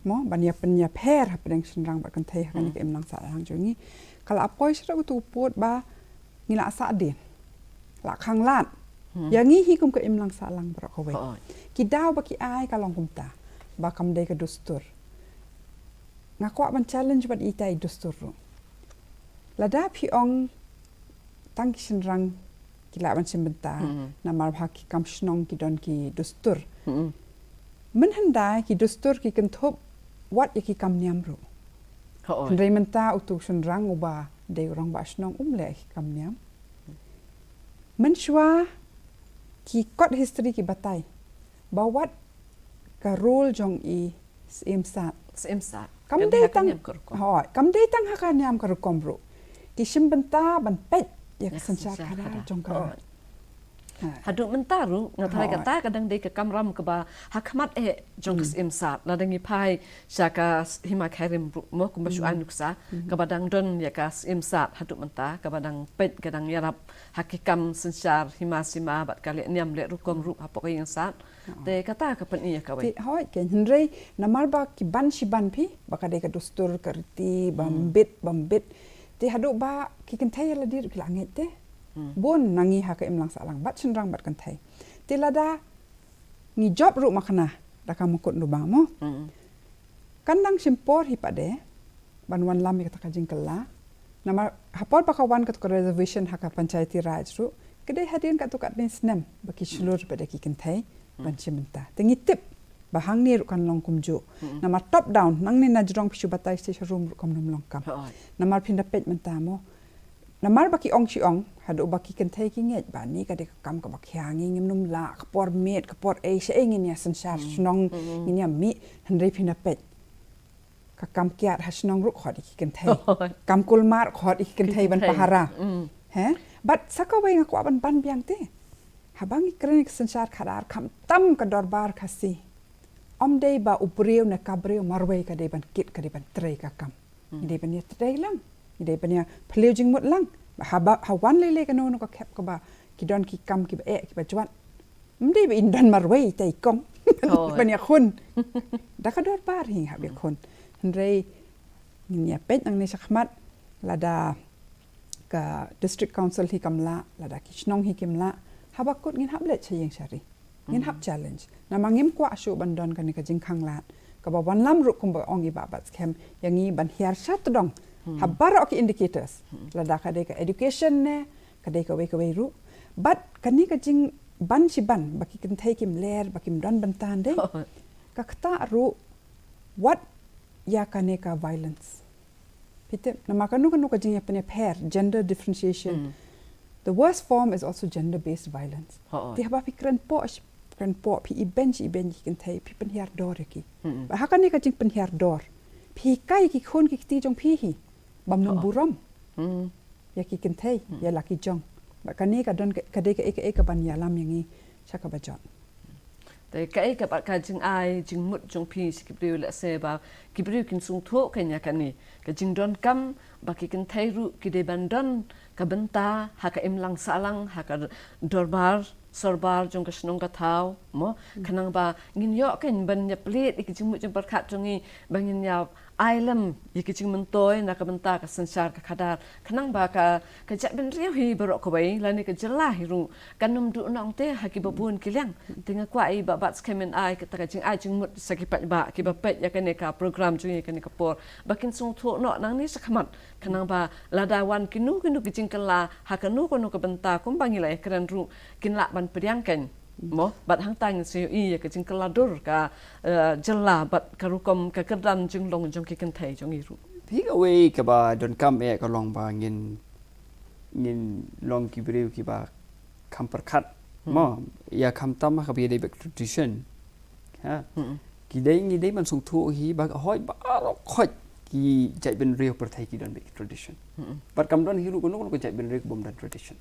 Mo, ban ïa pynïapher hapdeng shynrang bad kynthei ha kane ka imlang sahlang jong ngi. Ka la poi sha uto u pud ba ngi la sahdien, la khanglad. Ïa ngi hi kum ka imlang sahlang baroh kawei. Ki daw ba ki ai ka long kumta, ba kam dei ka dustur. Nga kwah ban challenge bad ita i dustur ruh. Lada phi ong tang ki shynrang ki lah ban shim bynta, namar ba ha ki kam shnong ki don ki dustur. Mynhyndai ki dustur ki kynthup wat ïa ki kam niam ruh. Hynrei mynta uto u shynrang uba dei u rangbah shnong um leh ki kam niam. Mynshuwa ki kot history ki batai ba wat ka role jong i Syiem Sad. Syiem Sad. Kam dei tang, hooid, kam dei tang ha ka niam ka rukom ruh. Ki shim bynta ban peit ïa ka synshar khadar jong ka. Haduh mynta ruh nga tharai kata ka dang dei ka kamram kaba ha khmat eh jong ka Syiem Sad. Lada ngi phai sha ka Hima Khyrim ruh mo kumba shu ai nuksa kaba dang don ïa ka Syiem Sad haduh mynta kaba dang peit ka dang ïarap ha ki kam synshar hima sima bad ka leh niam leh rukom ruh hapoh ka Ïing Sad. Te kata ka pyni ïa kawei. Te hoi ke hynrei namar ba ki ban shi ban phi ba ka dei ka dustur ka riti ba mbit ba mbit. Te haduh ba ki kynthei ïa lade ruh ki la ngeit te. Bun na ngi ha ka imlang sahlang bad shynrang bad kynthei. Te lada ngi jop ruh ma khana da ka mukut nuba mo. Kan dang shim por hi pat de ban wanlam ïa kata ka jingkylla. Namar ha por ba ka wan kata ka reservation ha ka Panchayati Raj ruh ka dei hadien kata ka dei snem ba ki shlur ba dei ki kynthei ban shim bynta. Te ngi tip ba hangne ruh kan long kumjuh. Namar top down nangne na jrong phi shu batai sha room ruh kam nym long kam. Namar phin da peit mynta mo. Namar ba ki ong shi ong haduh ba ki kynthei ki ngeit ba ni ka dei ka kam kaba khia ngi ngim nym lah ka por miet ka por ei sha ei ngin ïa synshar shnong ngin ïa mih hynrei phin da peit. Ka kam kiad ha shnong ruh khot ïa ki kynthei. Kam kulmar khot ïa ki kynthei ban pahara. He? Bad sa kawei nga kwah ban ban biang te. Haba ngi kren ka synshar khadar khamtam ka dorbar Khasi. Ym dei ba u briew ne ka briew marwei ka dei ban kit ka dei ban trei ka kam. Ngi dei ban ïa trei lang. Ngi dei ban ïa phylliew jingmut lang. Haba ha wan lei lei kano kano ka khep kaba ki don ki kam kiba eh kiba jwat. Ym dei ba in don marwei te i kong ban ïa khun. Da ka dorbar hi hap ïa khun. Hynrei ngin ïa peit nangne shakhmat lada ka district council hi kam lah lada ki shnong hi kim lah haba kut ngin hap leit sha ïing sha ri. Ngin hap challenge. Namar ngim kwah shuh ban don kane ka jingkhang lad kaba wanlam ruh kumba ong i Bah Batskhem ïa ngi ban hiar sha tdong ha baroh ki indicators. Lada ka dei ka education ne ka dei kawei kawei ruh. Bad kane ka jingban shi ban ba ki kynthei kim ler ba kim don bynta dei. Ka kata ruh wat ïa kane ka violence. Phi tip namar kano kano ka jingïapynïapher gender differentiation. The worst form is also gender based violence. Te haba phi kren poh kren poh phi iben shi iben ki kynthei phi pynhiar dor ïa ki. Ba ha kane ka jingpynhiar dor phi hikai ki khun ki kti jong phi hi bam num burom ïa ki kynthei ïa la ki jong. Ba kane ka don ka dei ka ei ka ei ka ban ïalam ïa ngi sha kaba jot. Te kaei kaba ka jingai jingmut jong phi sha ki briew lehse ba ki briew kin sngewthuh kein ïa kane ka jingdonkam ba ki kynthei ruh ki dei ban don ka bynta ha ka imlang sahlang ha ka dorbar sorbar jong ka shnong ka thaw mo khnang ba ngin ïoh kein ban ïa plie ïa ki jingmut jingpyrkhat jong ngi ba ngin ïa ai lem ïa ki jingmyntoi na ka bynta ka synshar ka khadar khnang ba ka ka jaitbynriew hi baroh kawei lane ka jylla hi ruh kan ym duh noh te ha kiba bun ki liang. Te nga kwah i Bah Batskhem in ai kata ka jingai jingmut sha ki paidbah kiba peit ïa kane ka program jong ngi kane ka por ba kin sngewthuh noh nangne shakhmat khnang ba lada wan kino kino ki jingkylla ha kano kano ka bynta kumba ngi la ïakren ruh kin lah ban pdiang kein. Mo bad hangta ngin sa ïohi ïa ka jingkylla dur ka jylla bad ka rukom ka kyrdan jinglong jong ki kynthei jong ngi ruh. Phi kawei kaba donkam eh ka long ba ngin ngin long ki briew kiba kham pyrkhat mo ïa khamtam ha kaba ïadei bad tradition. Ha ki dei ngi dei ban sngewthuh hi ba hoi baroh khoit ki jaitbynriew pyrthei ki don bad ki tradition. Bad kam don hi ruh kano kano ka jaitbynriew ka bym don tradition.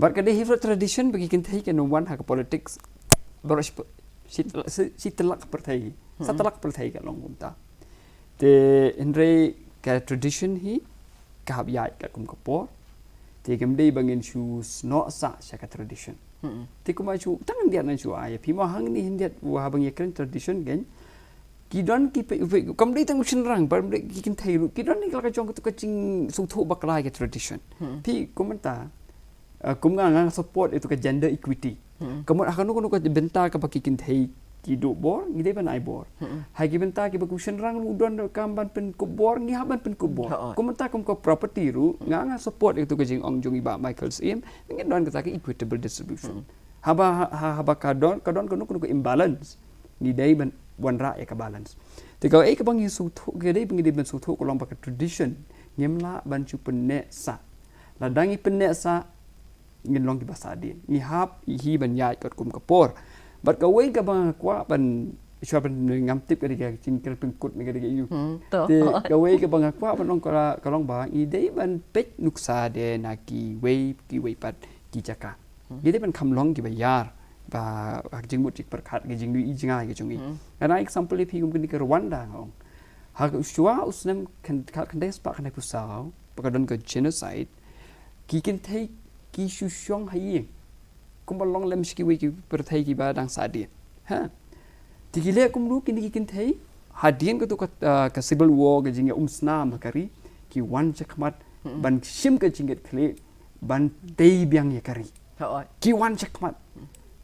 Bad ka dei hi ruh tradition ba ki kynthei kan wan ha ka politics baroh shi shi shi tylak pyrthei sa tylak pyrthei ka long kumta. Te hynrei ka tradition hi ka hap ïaid katkum ka por. Te kam dei ba ngin shu snoh sah sha ka tradition. Te kumba shu tang hyndiat nan shu ai phi mo hangne hyndiat u haba ngi kren tradition kein. Ki don ki pe pe kam dei tang u shynrang ba ki kynthei ruh ki don ki la ka jong ka tu ka jingsngewthuh bakla ïa ka tradition. Phi kumta kum nga nga support ïa tu ka gender equity. Ka mut ha kano kano ka bynta kaba ki kynthei ki duh bor ngi dei ban ai bor. Ha ki bynta kiba ki shynrang ruh don kam ban pynkup bor ngi hap ban pynkup bor. Kum mynta kum ka property ruh nga nga support ïa tu ka jingong jong i Bah Michael Syiem ngi don kata ka equitable distribution. Haba ha haba ka don ka don kano kano ka imbalance ngi dei ban wanrah ïa ka balance. Te kawei kaba ngi sngewthuh ka dei ba ngi dei ban sngewthuh ka long ba ka tradition ngim lah ban shu pynneh sah. Lada ngi pynneh sah ngin long kiba sah dien. Ngi hap hi ban ïaid katkum ka por. Bad kawei kaba nga kwah ban shuwa ban ngam tip ka dei ka jingkren pynkut ne ka dei ka ïu. Te kawei kaba nga kwah ban ong ka long ba ngi dei ban peit nuksa de na kiwei kiwei pat ki jaka. Ngi dei ban kham long kiba ïar ba ha ka jingmut jingpyrkhat, ka jingïohi jngai ka jong ngi. Nga ai example ïa phi kum kane ka Rwanda, nga ong. Ha ka shuwa u snem khyndai spah khyndai phew saw ba ka don ka genocide, ki kynthei ki shu shong ha ïing kumba long lem sha kiwei ki pyrthei kiba dang sahdien. Ha. Te ki leh kumno kine ki kynthei? Hadien kato ka, ah, ka civil war, ka jingïaumsnam ha ka ri, ki wan shakhmat ban shim ka jingkitkhlieh, ban tei biang ïa ka ri. Hooid. Ki wan shakhmat.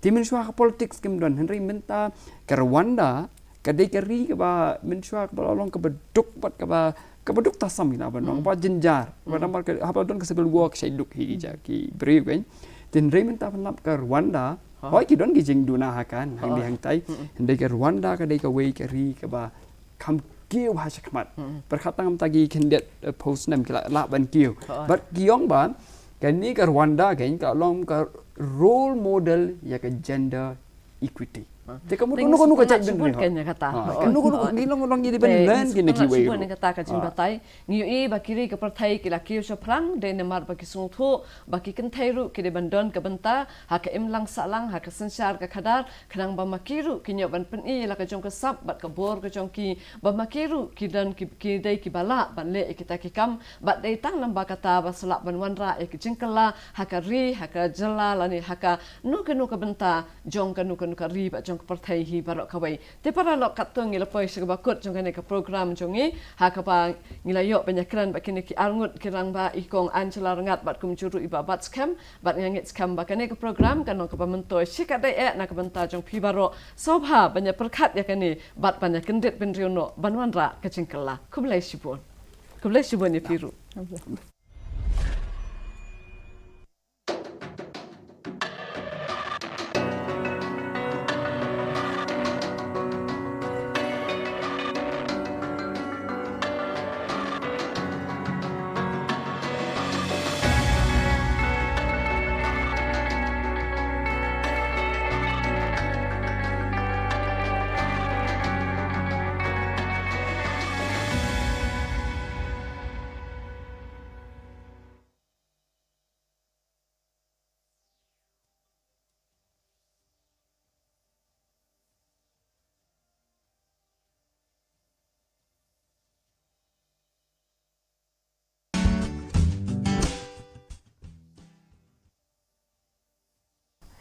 Te mynshuwa ka politics kim don, hynrei mynta ka Rwanda ka dei ka ri kaba mynshuwa kaba la long kaba duk bad kaba, kaba duk tasam ïa la ban long, kaba jynjar. Ba namar ka, haba don ka civil war ka shai duk hi ki ja, ki briew, kan. Te hynrei mynta pynlap ka Rwanda, hooid ki don ki jingduna ha kan, hangdie hangtai. Hynrei ka Rwanda ka dei kawei ka ri kaba kham kiew ha shakhmat. Pyrkhat tang mynta ki khyndiat, eh, phew snem ki la lah ban kiew. Bad ki ong ba kane ka Rwanda, kan, ka long ka role model ïa ka gender equity. Te ka mut kano kano ka jaitbynriew, kan, ïa kata. Ha, kano kano, ngi long, long ngi dei ban learn kine kiwei ruh. Kata ka jingbatai. Ngi ïohi ba ki ri ka pyrthei ki la kiew shaphrang, dei namar ba ki sngewthuh ba ki kynthei ruh ki dei ban don ka bynta ha ka imlang sahlang, ha ka synshar ka khadar, khnang ba ma ki ruh kin ïoh ban pyni ïa la ka jong ka sap bad ka bor ka jong ki, ba ma ki ruh ki don ki, ki dei kiba lah ban leh ïa kita ki kam, bad dei tang lyngba kata ba sa lah ban wanrah ïa ki jingkylla ha ka ri, ha ka jylla lane ha kano kano ka bynta jong kano kano ka ri bad jong ka pyrthei hi baroh kawei. Te paralok, katto ngi la poi sha kaba kut jong kane ka program jong ngi, ha kaba ngi la ïoh ban ïakren bad kine ki arngut ki rangbah, i Kong Angela Rngat bad kumjuh ruh i Bah Batskhem, bad nga ngeit skhem ba kane ka program kan long kaba myntoi shikatdei eh na ka bynta jong phi baroh. Sngewbha ban ïa pyrkhat ïa kane bad ban ïa kyndit bynriew noh ban wanrah ka jingkylla. Khublei shibun. Khublei shibun ïa phi ruh.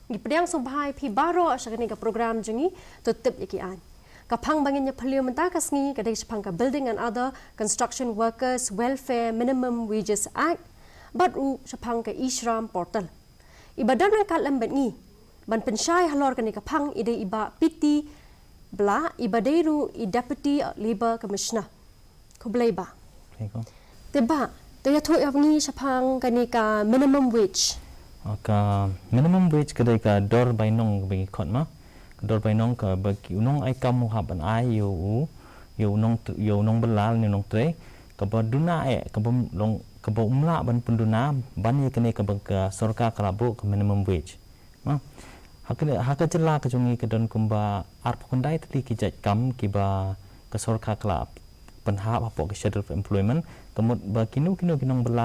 Ngi pdiang sngewbha ïa phi baroh sha kane ka program jong ngi, To Tip ïa ki Aiñ. Ka phang ba ngin ïa phylliew mynta ka sngi ka dei shaphang ka Building and Other Construction Workers Welfare Minimum Wages Act, bad ruh shaphang ka e-Shram portal. I ba don ryngkat lem bad ngi ban pynshai halor kane ka phang i dei i Bah P T Blah, i ba dei ruh i Deputy Labour Commissioner. Khublei Bah. Khublei ko. Te Bah, to ïathuh ïa ngi shaphang kane ka minimum wage. Ka minimum wage ka dei ka dor bainong kaba ngi khot ma. Ka dor bainong kaba ki u nongai kam u hap ban ai ïa u, ïa u nong, ïa u nongbylla ne u nongtrei, kaba duna eh, kaba long, kaba um lah ban pynduna ban ïa kane kaba ka sorkar ka la buh ka minimum wage. Ma, ha ka, ha ka jylla ka jong ngi ka don kumba arphew khyndai tylli ki jait kam kiba ka sorkar ka la pynhap hapoh ka Schedule of Employment, ka mut ba kino kino ki nongbylla